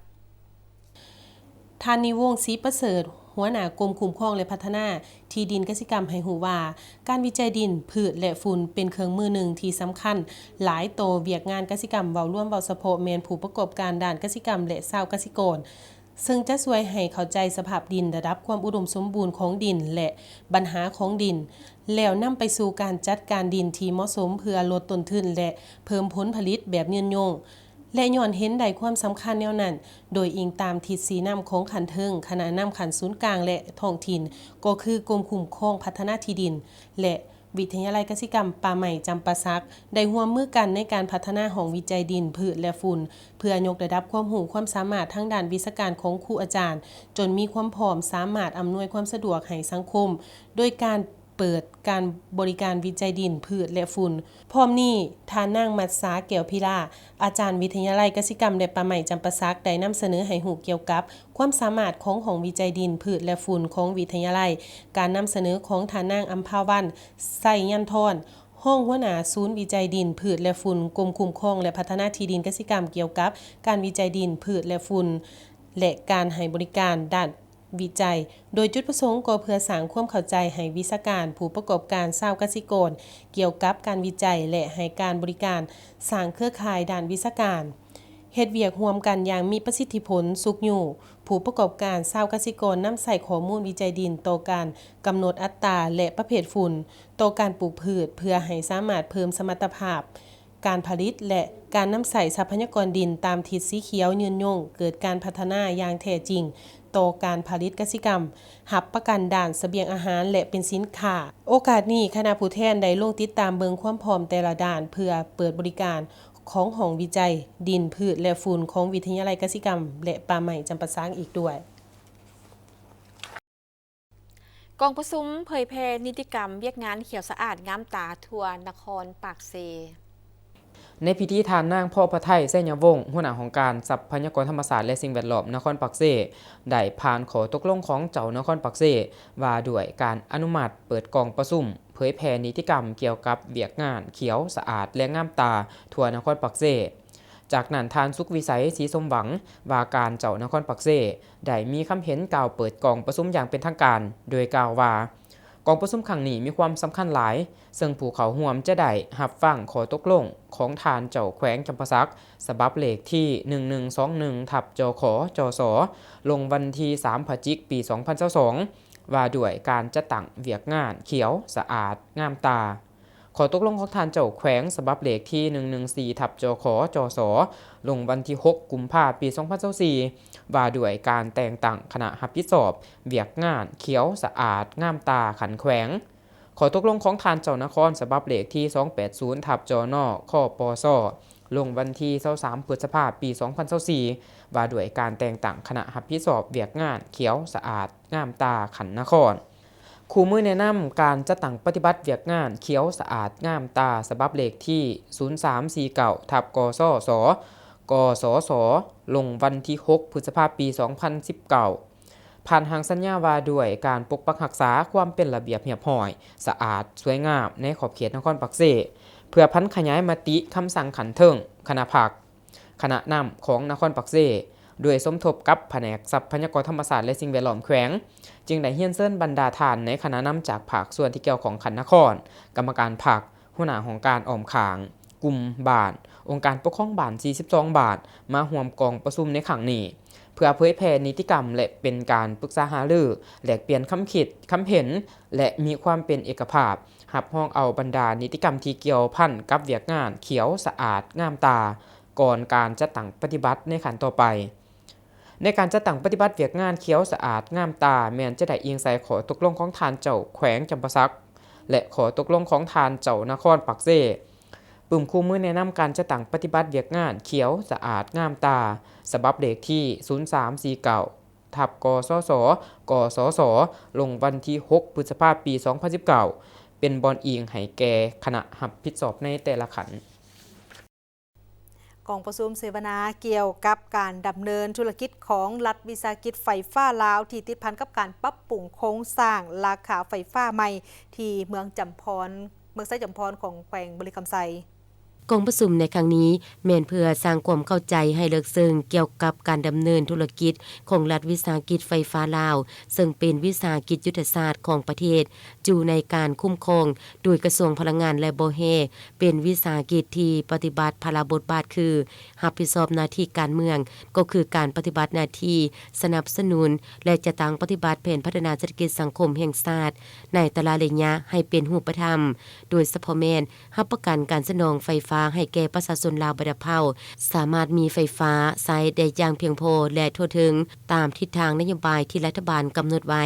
ທ່ານ ນິວົງ ສີປະເສີດ ຫົວໜ້າກົມຄຸ້ມຄອງ ແລະ ພັດທະນາທີ່ດິນກະສິກຳ ໃຫ້ຮູ້ວ່າ ການວິໄຈດິນ, ພືດ ແລະ ຝຸ່ນ ເປັນເຄື່ອງມືໜຶ່ງທີ່ສຳຄັນຫຼາຍຕໍ່ວຽກງານກະສິກຳເວົ້າລວມ, ເວົ້າສະເພາະແມ່ນຜູ້ປະກອບການດ້ານກະສິກຳ ແລະ ຊາວກະສິກອນ. ເຊິ່ງຈະຊ່ວຍໃຫ້ເຂົ້າໃຈສະພາບດິນ, ລະດັບຄວາມອຸດົມສົມບູນຂອງດິນ ແລະ ບັນຫາຂອງດິນ, ແລ້ວນຳໄປສູ່ການຈັດການດິນທີ່ເໝາະສົມເພື່ອລົດຕົ້ນທຶນ ແລະ ເພີ່ມຜົນຜະລິດແບບຍືນຍົງ. ແລະ ຍ້ອນເຫັນໄດ້ຄວາມສຳຄັນແນວນັ້ນ, ໂດຍອີງຕາມທິດຊີ້ນຳຂອງຂັ້ນເທິງ, ຄະນະນຳຂັ້ນສູນກາງ ແລະ ທ້ອງຖິ່ນ, ກໍຄືກົມຄຸ້ມຄອງພັດທະນາທີ່ດິນ ແລະ ວິທະຍາໄລກະສິກຳປ່າໄມ້ຈຳປາສັກ ໄດ້ຮ່ວມມືກັນໃນການພັດທະນາຫ້ອງວິໄຈດິນ, ພືດ ແລະ ຝຸ່ນ ເພື່ອຍົກລະດັບຄວາມຮູ້ຄວາມສາມາດທາງດ້ານວິຊາການຂອງຄູອາຈານ ຈົນມີຄວາມພ້ອມສາມາດອຳນວຍຄວາມສະດວກໃຫ້ສັງຄົມ ໂດຍການເປີດການບໍລິການວິໄຈດິນ, ພືດ ແລະ ຝຸ່ນ. ພ້ອມນີ້, ທ່ານນາງ ມັດສາ ແກ້ວພິລາ, ອາຈານວິທະຍາໄລກະສິກຳ ແລະ ປ່າໄມ້ຈຳປາສັກ ໄດ້ນຳສະເໜີໃຫ້ຮູ້ກ່ຽວກັບຄວາມສາມາດຂອງຫ້ອງວິໄຈດິນ, ພືດ ແລະ ຝຸ່ນ ຂອງວິທະຍາໄລ, ການນຳສະເໜີຂອງທ່ານນາງ ອຳພາວັນ ໄຊຍັນທອນ, ຮອງຫົວໜ້າສູນວິໄຈດິນ, ພືດ ແລະ ຝຸ່ນ, ກົມຄຸ້ມຄອງ ແລະ ພັດທະນາທີ່ດິນກະສິກຳ ກ່ຽວກັບການວິໄຈດິນ, ພືດ ແລະ ຝຸ່ນ ແລະ ການໃຫ້ບໍລິການດ້ານວິໄຈ, ໂດຍຈຸດປະສົງກໍເພື່ອສ້າງຄວາມເຂົ້າໃຈໃຫ້ວິຊາການ, ຜູ້ປະກອບການ, ຊາວກະສິກອນ ກ່ຽວກັບການວິໄຈ ແລະ ໃຫ້ການບໍລິການ, ສ້າງເຄືອຂ່າຍດ້ານວິຊາການ, ເຮັດວຽກຮ່ວມກັນຢ່າງມີປະສິດທິຜົນ, ຊຸກຍູ້ຜູ້ປະກອບການ, ຊາວກະສິກອນນຳໃຊ້ຂໍ້ມູນວິໄຈດິນຕໍ່ການກຳນົດອັດຕາ ແລະ ປະເພດຝຸ່ນ ຕໍ່ການປູກພືດ ເພື່ອໃຫ້ສາມາດເພີ່ມສະມັດຕະພາບການຜະລິດ ແລະ ການນຳໃຊ້ຊັບພະຍາກອນດິນຕາມທິດສີຂຽວຍືນຍົງ, ເກີດການພັດທະນາຢ່າງແທ້ຈິງຕໍ່ການຜະລິດກະສິກຳ, ຮັບປະກັນດ້ານສະບຽງອາຫານ ແລະ ເປັນສິນຄ້າ. ໂອກາດນີ້, ຄະນະຜູ້ແທນໄດ້ລົງຕິດຕາມເບິ່ງຄວາມພ້ອມແຕ່ລະດ້ານ ເພື່ອເປີດບໍລິການຂອງຫ້ອງວິໄຈດິນ, ພືດ ແລະ ຝຸ່ນ ຂອງວິທະຍາໄລກະສິກຳ ແລະ ປ່າໄມ້ຈຳປາສັກອີກດ້ວຍ. ກອງປະຊຸມເຜີຍແຜ່ນິຕິກຳວຽກງານຂຽວສະອາດງາມຕາທົ່ວນະຄອນປາກເຊ. ໃນພິທີ ທ່ານນາງ ພໍພະໄທ ໄຊຍະວົງ ຫົວໜ້າຫ້ອງການຊັບພະຍາກອນທຳມະຊາດ ແລະ ສິ່ງແວດລ້ອມນະຄອນປາກເຊ ໄດ້ຜ່ານຂໍ້ຕົກລົງຂອງເຈົ້ານະຄອນປາກເຊ ວ່າດ້ວຍການອະນຸມັດເປີດກອງປະຊຸມເຜີຍແຜ່ນິຕິກຳກ່ຽວກັບວຽກງານຂຽວສະອາດ ແລະ ງາມຕາທົ່ວນະຄອນປາກເຊ. ຈາກນັ້ນ ທ່ານ ສຸກວິໄສ ສີສົມຫວັງ ວ່າການເຈົ້ານະຄອນປາກເຊ ໄດ້ມີຄຳເຫັນກ່າວເປີດກອງປະຊຸມຢ່າງເປັນທາງການ ໂດຍກ່າວວ່າ ກອງປະຊຸມຄັ້ງນີ້ມີຄວາມສຳຄັນຫຼາຍ, ເຊິ່ງຜູ້ເຂົ້າຮ່ວມຈະໄດ້ຮັບຟັງຂໍ້ຕົກລົງຂອງທ່ານເຈົ້າແຂວງຈຳປາສັກ ສະບັບເລກທີ ໜຶ່ງໜຶ່ງສອງໜຶ່ງ ທັບ ຈຂ ຈສ ລົງວັນທີ ສາມ ພະຈິກ ປີ ສອງພັນຊາວສອງ ວ່າດ້ວຍການຈັດຕັ້ງວຽກງານຂຽວສະອາດງາມຕາ. ຂໍ້ຕົກລົງຂອງທ່ານເຈົ້າແຂວງ ສະບັບເລກທີ ໜຶ່ງໜຶ່ງສີ່ ທັບ ຈຂ ຈສ ລົງວັນທີ ຫົກ ກຸມພາ ປີ ສອງພັນຊາວສີ່ ວ່າດ້ວຍການແຕ່ງຕັ້ງຄະນະຮັບຜິດຊອບວຽກງານຂຽວສະອາດງາມຕາຂັ້ນແຂວງ. ຂໍ້ຕົກລົງຂອງທ່ານເຈົ້ານະຄອນ ສະບັບເລກທີ ສອງແປດສູນ ທັບ ຈນ ຄປສ ລົງວັນທີ ຊາວສາມ ພຶດສະພາ ປີ ສອງພັນຊາວສີ່ ວ່າດ້ວຍການແຕ່ງຕັ້ງຄະນະຮັບຜິດຊອບວຽກງານຂຽວສະອາດງາມຕາຂັ້ນນະຄອນ. ຄູ່ມືແນະນຳການຈັດຕັ້ງປະຕິບັດວຽກງານຂຽວສະອາດງາມຕາ ສະບັບເລກທີ ສູນສາມສີ່ເກົ້າ ທັບ ກສສ ກສສ ລົງວັນທີ ຫົກ ພຶດສະພາ ປີ ສອງພັນສິບເກົ້າ ຜ່ານຮ່າງສັນຍາວ່າດ້ວຍການປົກປັກຮັກສາຄວາມເປັນລະບຽບຮຽບຮ້ອຍ, ສະອາດ, ສວຍງາມໃນຂອບເຂດນະຄອນປາກເຊ ເພື່ອຜັນຂະຫຍາຍມະຕິຄຳສັ່ງຂັ້ນເທິງຄະນະພັກ, ຄະນະນຳຂອງນະຄອນປາກເຊ ດ້ວຍສົມທົບກັບພະແນກຊັບພະຍາກອນທຳມະຊາດ ແລະ ສິ່ງແວດລ້ອມແຂວງ, ຈຶ່ງໄດ້ຮຽນເຊີນບັນດາທ່ານໃນຄະນະນຳຈາກພາກສ່ວນທີ່ກ່ຽວຂ້ອງຂັ້ນນະຄອນ, ກຳມະການພັກ, ຫົວໜ້າຫ້ອງການອ້ອມຂ້າງ, ກຸ່ມບ້ານ, ອົງການປົກຄອງບ້ານ ສີ່ສິບສອງ ບ້ານ ມາຮ່ວມກອງປະຊຸມໃນຄັ້ງນີ້ ເພື່ອເຜີຍແຜ່ນິຕິກຳ ແລະ ເປັນການປຶກສາຫາລື, ແລກປ່ຽນຄຳຄິດຄຳເຫັນ ແລະ ມີຄວາມເປັນເອກະພາບ, ຮັບຮອງເອົາບັນດານິຕິກຳທີ່ກ່ຽວພັນກັບວຽກງານຂຽວສະອາດງາມຕາ ກ່ອນການຈັດຕັ້ງປະຕິບັດໃນຂັ້ນຕໍ່ໄປ. ໃນການຈັດຕັ້ງປະຕິບັດວຽກງານຂຽວສະອາດງາມຕາ ແມ່ນຈະໄດ້ອີງໃສ່ຂໍ້ຕົກລົງຂອງທ່ານເຈົ້າແຂວງຈຳປາສັກ ແລະ ຂໍ້ຕົກລົງຂອງທ່ານເຈົ້ານະຄອນປາກເຊ. ປຶ້ມຄູ່ມືແນະນຳການຈັດຕັ້ງປະຕິບັດວຽກງານຂຽວສະອາດງາມຕາ ສະບັບເລກທີ ສູນສາມສີ່ເກົ້າ ທັບ ກສສ ກສສ ລົງວັນທີ ຫົກ ພຶດສະພາ ປີ ສອງພັນສິບເກົ້າ ເປັນບ່ອນອີງໃຫ້ແກ່ຄະນະຮັບຜິດຊອບໃນແຕ່ລະຂັ້ນ. ກອງປະຊຸມເສວະນາກ່ຽວກັບການດຳເນີນທຸລະກິດຂອງລັດວິສາຫະກິດໄຟຟ້າລາວ ທີ່ຕິດພັນກັບການປັບປຸງໂຄງສ້າງລາຄາໄຟຟ້າໃໝ່ ທີ່ເມືອງຈຳພອນ, ເມືອງໄຊຈຳພອນຂອງແຂວງບໍລິຄຳໄຊ. ກອງປະຊຸມໃນຄັ້ງນີ້ແມ່ນເພື່ອສ້າງຄວາມເຂົ້າໃຈໃຫ້ເລິກເຊິ່ງກ່ຽວກັບການດຳເນີນທຸລະກິດຂອງລັດວິສາຫະກິດໄຟຟ້າລາວ, ເຊິ່ງເປັນວິສາຫະກິດຍຸດທະສາດຂອງປະເທດ, ຢູ່ໃນການຄຸ້ມຄອງໂດຍກະຊວງພະລັງງານ ແລະ ບໍ່ແຮ່, ເປັນວິສາຫະກິດທີ່ປະຕິບັດພາລະບົດບາດຄື ຮັບຜິດຊອບໜ້າທີ່ການເມືອງ, ກໍຄືການປະຕິບັດໜ້າທີ່ສະໜັບສະໜູນ ແລະ ຈັດຕັ້ງປະຕິບັດແຜນພັດທະນາເສດຖະກິດສັງຄົມແຫ່ງຊາດ ໃນແຕ່ລະໄລຍະໃຫ້ເປັນຮູບປະທຳ, ໂດຍສະເພາະແມ່ນຮັບປະກັນການສະໜອງໄຟຟ້າໃຫ້ແກ່ປະຊາຊົນລາວບັນດາເຜົ່າ ສາມາດມີໄຟຟ້າໃຊ້ໄດ້ຢ່າງພຽງພໍ ແລະ ທົ່ວເຖິງ ຕາມທິດທາງນະໂຍບາຍທີ່ລັດຖະບານກຳນົດໄວ້,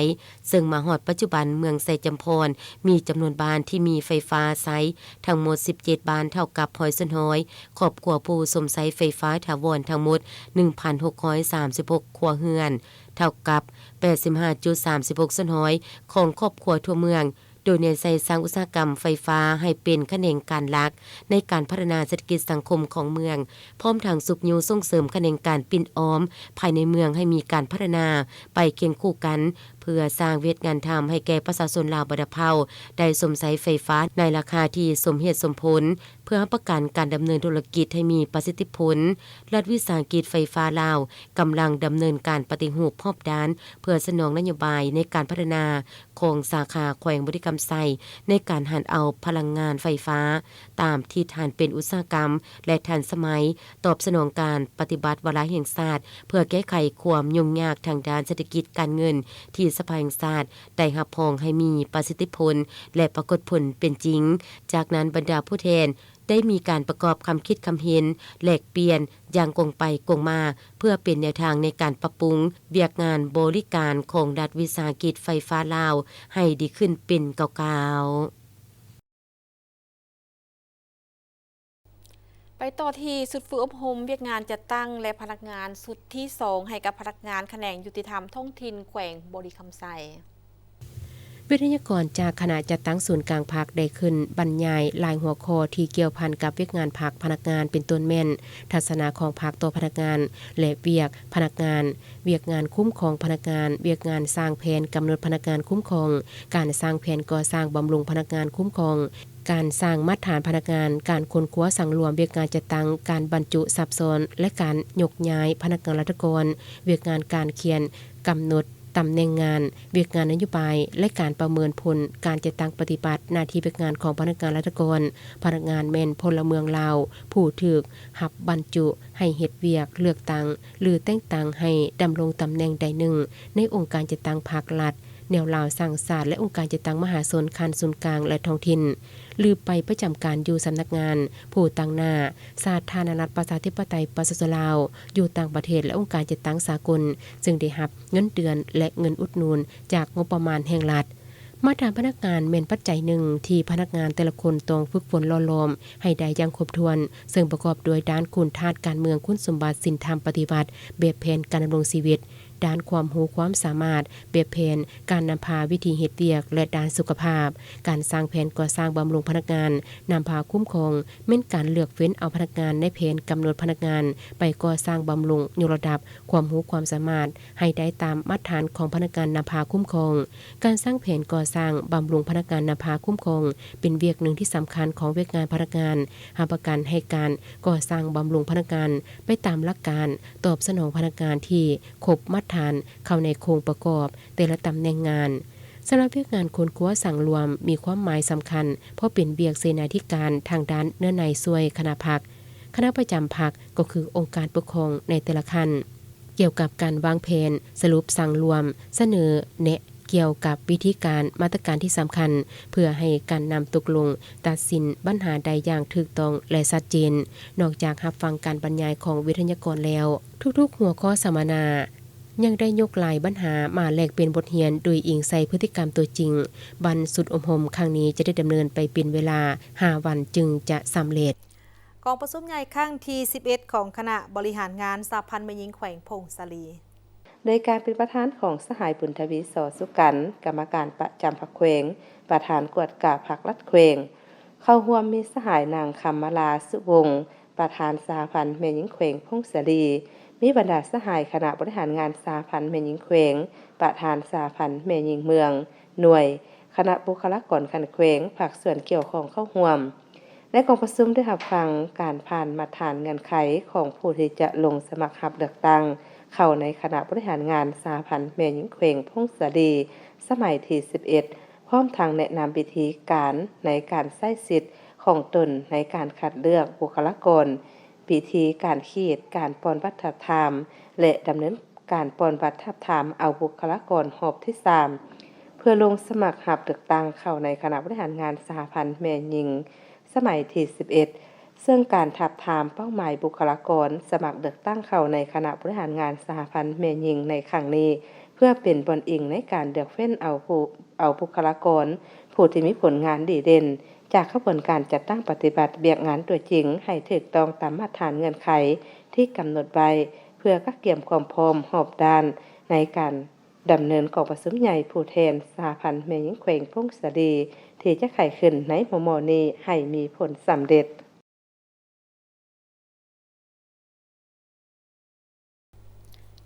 ເຊິ່ງມາຮອດປັດຈຸບັນ ເມືອງໄຊຈຳພອນມີຈຳນວນບ້ານທີ່ມີໄຟຟ້າໃຊ້ທັງໝົດສິບເຈັດບ້ານ ເທົ່າກັບຮ້ອຍສ່ວນຮ້ອຍ, ຄອບຄົວຜູ້ຊົມໃຊ້ໄຟຟ້າຖາວອນທັງໝົດໜຶ່ງພັນຫົກຮ້ອຍສາມສິບຫົກຄົວເຮືອນ ເທົ່າກັບແປດສິບຫ້າຈຸດສາມສິບຫົກສ່ວນຮ້ອຍຂອງຄອບຄົວທົ່ວເມືອງ, ໂດຍແນໃສ່ສ້າງອຸດສາຫະກຳໄຟຟ້າໃຫ້ເປັນຂະແໜງການຫຼັກໃນການພັດທະນາເສດຖະກິດສັງຄົມຂອງເມືອງ, ພ້ອມທັງຊຸກຍູ້ສົ່ງເສີມຂະແໜງການປິ່ນອ້ອມພາຍໃນເມືອງໃຫ້ມີການພັດທະນາໄປຄຽງຄູ່ກັນ, ເພື່ອສ້າງວຽກງານທຳໃຫ້ແກ່ປະຊາຊົນລາວບັນດາເຜົ່າໄດ້ຊົມໃຊ້ໄຟຟ້າໃນລາຄາທີ່ສົມເຫດສົມຜົນ, ເພື່ອຮັບປະກັນການດຳເນີນທຸລະກິດໃຫ້ມີປະສິດທິຜົນ. ລັດວິສາຫະກິດໄຟຟ້າລາວກຳລັງດຳເນີນການປະຕິຮູບຮອບດ້ານ ເພື່ອສະໜອງນະໂຍບາຍໃນການພັດທະນາຂອງສາຂາແຂວງບໍລິຄຳໄຊ ໃນການຫັນເອົາພະລັງງານໄຟຟ້າຕາມທິດຫັນເປັນອຸດສາຫະກຳ ແລະ ທັນສະໄໝ, ຕອບສະໜອງການປະຕິບັດວາລະແຫ່ງຊາດ ເພື່ອແກ້ໄຂຄວາມຫຍຸ້ງຍາກທາງດ້ານເສດຖະກິດການເງິນ ທີ່ສະພາແຫ່ງຊາດໄດ້ຮັບຮອງໃຫ້ມີປະສິດທິຜົນ ແລະ ປາກົດຜົນເປັນຈິງ. ຈາກນັ້ນ ບັນດາຜູ້ແທນ ໄດ້ມີການປະກອບຄຳຄິດຄຳເຫັນ, ແລກປ່ຽນຢ່າງກົງໄປກົງມາ, ເພື່ອເປັນແນວທາງໃນການປັບປຸງວຽກງານບໍລິການຂອງລັດວິສາຫະກິດໄຟຟ້າລາວໃຫ້ດີຂຶ້ນເປັນກ້າວໆ. ໄປຕໍ່ທີ່ຊຸດຝຶກອົບຮົມວຽກງານຈັດຕັ້ງ ແລະ ພະນັກງານຊຸດທີສອງ ໃຫ້ກັບພະນັກງານຂະແໜງຍຸຕິທຳທ້ອງຖິ່ນແຂວງບໍລິຄຳໄຊ. ວິທະຍາກອນຈາກຄະນະຈັດຕັ້ງສູນກາງພັກ ໄດ້ຂຶ້ນບັນຍາຍຫຼາຍຫົວຂໍ້ທີ່ກ່ຽວພັນກັບວຽກງານພັກພະນັກງານ ເປັນຕົ້ນແມ່ນ ທັດສະນະຂອງພັກຕໍ່ພະນັກງານ ແລະ ວຽກພະນັກງານ, ວຽກງານຄຸ້ມຄອງພະນັກງານ, ວຽກງານສ້າງແຜນກຳນົດພະນັກງານຄຸ້ມຄອງ, ການສ້າງແຜນກໍ່ສ້າງບຳລຸງພະນັກງານຄຸ້ມຄອງ, ການສ້າງມາດຖານພະນັກງານ, ການຄົ້ນຄວ້າສັງລວມວຽກງານຈັດຕັ້ງ, ການບັນຈຸຊັບຊ້ອນ ແລະ ການຍົກຍ້າຍພະນັກງານລັດຖະກອນ, ວຽກງານການຂຽນກຳນົດ ຕຳແໜ່ງງານ, ວຽກງານນະໂຍບາຍ ແລະ ການປະເມີນຜົນການຈັດຕັ້ງປະຕິບັດໜ້າທີ່ວຽກງານຂອງພະນັກງານລັດຖະກອນ. ພະນັກງານແມ່ນພົນລະເມືອງລາວ ຜູ້ຖືກຮັບບັນຈຸໃຫ້ເຮັດວຽກເລືອກຕັ້ງ ຫຼື ແຕ່ງຕັ້ງໃຫ້ດຳລົງຕຳແໜ່ງໃດໜຶ່ງໃນອົງການຈັດຕັ້ງພັກລັດ, ແນວລາວສ້າງຊາດ ແລະ ອົງການຈັດຕັ້ງມະຫາຊົນຂັ້ນສູນກາງ ແລະ ທ້ອງຖິ່ນ. ຫຼື ໄປປະຈຳການຢູ່ສຳນັກງານຜູ້ຕາງໜ້າສາທາລະນະລັດ ປະຊາທິປະໄຕ ປະຊາຊົນລາວ ຢູ່ຕ່າງປະເທດ ແລະ ອົງການຈັດຕັ້ງສາກົນ, ຊຶ່ງໄດ້ຮັບເງິນເດືອນ ແລະ ເງິນອຸດໜູນຈາກງົບປະມານແຫ່ງລັດ. ມາດຕະຖານພະນັກງານແມ່ນປັດໄຈໜຶ່ງທີ່ພະນັກງານແຕ່ລະຄົນຕ້ອງຝຶກຝົນຫຼໍ່ຫຼອມໃຫ້ໄດ້ຢ່າງຄົບຖ້ວນ, ເຊິ່ງປະກອບດ້ວຍດ້ານຄຸນທາດການເມືອງ, ຄຸນສົມບັດ, ສິນທຳປະຕິວັດ, ແບບແຜນການດຳລົງຊີວິດ, ດ້ານຄວາມຮູ້ຄວາມສາມາດ, ແບບແຜນການນຳພາ, ວິທີເຮັດວຽກ ແລະ ດ້ານສຸຂະພາບ. ການສ້າງແຜນກໍ່ສ້າງບຳລຸງພະນັກງານນຳພາຄຸ້ມຄອງ ແມ່ນການເລືອກເຟ້ນເອົາພະນັກງານໃນແຜນກຳນົດພະນັກງານໄປກໍ່ສ້າງບຳລຸງ, ຍົກລະດັບຄວາມຮູ້ຄວາມສາມາດໃຫ້ໄດ້ຕາມມາດຕະຖານຂອງພະນັກງານນຳພາຄຸ້ມຄອງ. ການສ້າງແຜນກໍ່ສ້າງບຳລຸງພະນັກງານນຳພາຄຸ້ມຄອງ ເປັນວຽກໜຶ່ງທີ່ສຳຄັນຂອງວຽກງານພະນັກງານ, ຮັບປະກັນໃຫ້ການກໍ່ສ້າງບຳລຸງພະນັກງານໄປຕາມຫຼັກການຕອບສະໜອງພະນັກງານທີ່ຄົບມາດຕະຖານເຂົ້າໃນໂຄງປະກອບແຕ່ລະຕຳແໜ່ງງານ. ສຳລັບວຽກງານຄົ້ນຄວ້າສັງລວມມີຄວາມໝາຍສຳຄັນ ເພາະເປັນວຽກເສນາທິການທາງດ້ານເນື້ອໃນຊ່ວຍຄະນະພັກ, ຄະນະປະຈຳພັກ ກໍຄືອົງການປົກຄອງໃນແຕ່ລະຂັ້ນ. ກ່ຽວກັບການວາງແຜນ, ສະຫຼຸບສັງລວມ, ສະເໜີແນະກ່ຽວກັບວິທີການ, ມາດຕະການທີ່ສຳຄັນ ເພື່ອໃຫ້ການນຳຕົກລົງຕັດສິນບັນຫາໄດ້ຢ່າງຖືກຕ້ອງ ແລະ ຊັດເຈນ. ນອກຈາກຮັບຟັງການບັນຍາຍຂອງວິທະຍາກອນແລ້ວ, ທຸກໆຫົວຂໍ້ສຳມະນາຍັງໄດ້ຍົກລາຍບັນຫາມາແລກປ່ຽນບົດຮຽນ ໂດຍອີງໃສ່ພຶດຕິກຳຕົວຈິງ. ບັນສຸດອົບຮົມຄັ້ງນີ້ຈະໄດ້ດຳເນີນໄປເປັນເວລາຫ້າວັນຈຶ່ງຈະສຳເລັດ. ກອງປະຊຸມໃຫຍ່ຄັ້ງທີສິບເອັດ ຂອງຄະນະບໍລິຫານງານສະຫະພັນແມ່ຍິງແຂວງຜົ້ງສາລີ ໂດຍການເປັນປະທານຂອງສະຫາຍ ບຸນທະວີ ສໍສຸກັນ ກຳມະການປະຈຳພັກແຂວງ, ປະທານກວດກາພັກລັດແຂວງ. ເຂົ້າຮ່ວມມີສະຫາຍ ນາງ ຄຳມະລາ ສຸວົງ ປະທານສະຫະພັນແມ່ຍິງແຂວງຜົ້ງສາລີ, ມີບັນດາສະຫາຍຄະນະບໍລິຫານງານສະຫະພັນແມ່ຍິງແຂວງ, ປະທານສະຫະພັນແມ່ຍິງເມືອງ, ໜ່ວຍ, ຄະນະບຸກຄະລາກອນຂັ້ນແຂວງ, ພາກສ່ວນກ່ຽວຂ້ອງເຂົ້າຮ່ວມ. ໃນກອງປະຊຸມໄດ້ຮັບຟັງການຜ່ານມາດຕະຖານເງື່ອນໄຂຂອງຜູ້ທີ່ຈະລົງສະໝັກຮັບເລືອກຕັ້ງເຂົ້າໃນຄະນະບໍລິຫານງານສະຫະພັນແມ່ຍິງແຂວງຜົ້ງສາລີ ສະໄໝທີສິບເອັດ ພ້ອມທັງແນະນຳວິທີການໃນການໃຊ້ສິດຂອງຕົນໃນການຄັດເລືອກບຸກຄະລາກອນ, ວິທີການຂີດ, ການປ່ອນບັດທາບທາມ ແລະ ດຳເນີນການປ່ອນບັດທາບທາມເອົາບຸກຄະລາກອນຮອບທີສາມ ເພື່ອລົງສະໝັກຮັບເລືອກຕັ້ງເຂົ້າໃນຄະນະບໍລິຫານງານສະຫະພັນແມ່ຍິງ ສະໄໝທີສິບເອັດ ເຊິ່ງການທາບທາມເປົ້າໝາຍບຸກຄະລາກອນສະໝັກເລືອກຕັ້ງເຂົ້າໃນຄະນະບໍລິຫານງານສະຫະພັນແມ່ຍິງໃນຄັ້ງນີ້ ເພື່ອເປັນບ່ອນອີງໃນການເລືອກເຟ້ນເອົາຜູ້ ເອົາບຸກຄະລາກອນຜູ້ທີ່ມີຜົນງານດີເດັ່ນ ຈາກຂະບວນການຈັດຕັ້ງປະຕິບັດວຽກງານຕົວຈິງໃຫ້ຖືກຕ້ອງຕາມມາດຕະຖານເງື່ອນໄຂທີ່ກຳນົດໄວ້ ເພື່ອກະກຽມຄວາມພ້ອມຮອບດ້ານໃນການ ດຳເນີນກອງປະຊຸມໃຫຍ່ຜູ້ແທນສະຫະພັນແມ່ຍິງແຂວງຜົ້ງສາລີ ທີ່ຈະໄຂຂຶ້ນໃນມໍ່ໆນີ້ໃຫ້ມີຜົນສຳເລັດ.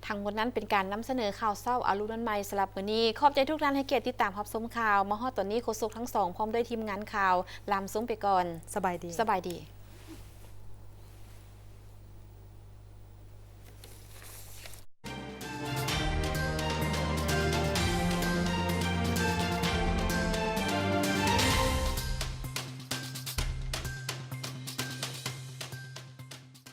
ທັງໝົດນັ້ນເປັນການນຳສະເໜີຂ່າວເຊົ້າອາລຸນວັນໃໝ່ສຳລັບມື້ນີ້. ຂອບໃຈທຸກທ່ານໃຫ້ກຽດຕິດຕາມຮັບຊົມຂ່າວ. ມາຮອດຕອນນີ້ໂຄສົກທັງສອງພ້ອມດ້ວຍທີມງານຂ່າວລາມຊົມໄປກ່ອນ. ສະບາຍດີ. ສະບາຍດີ.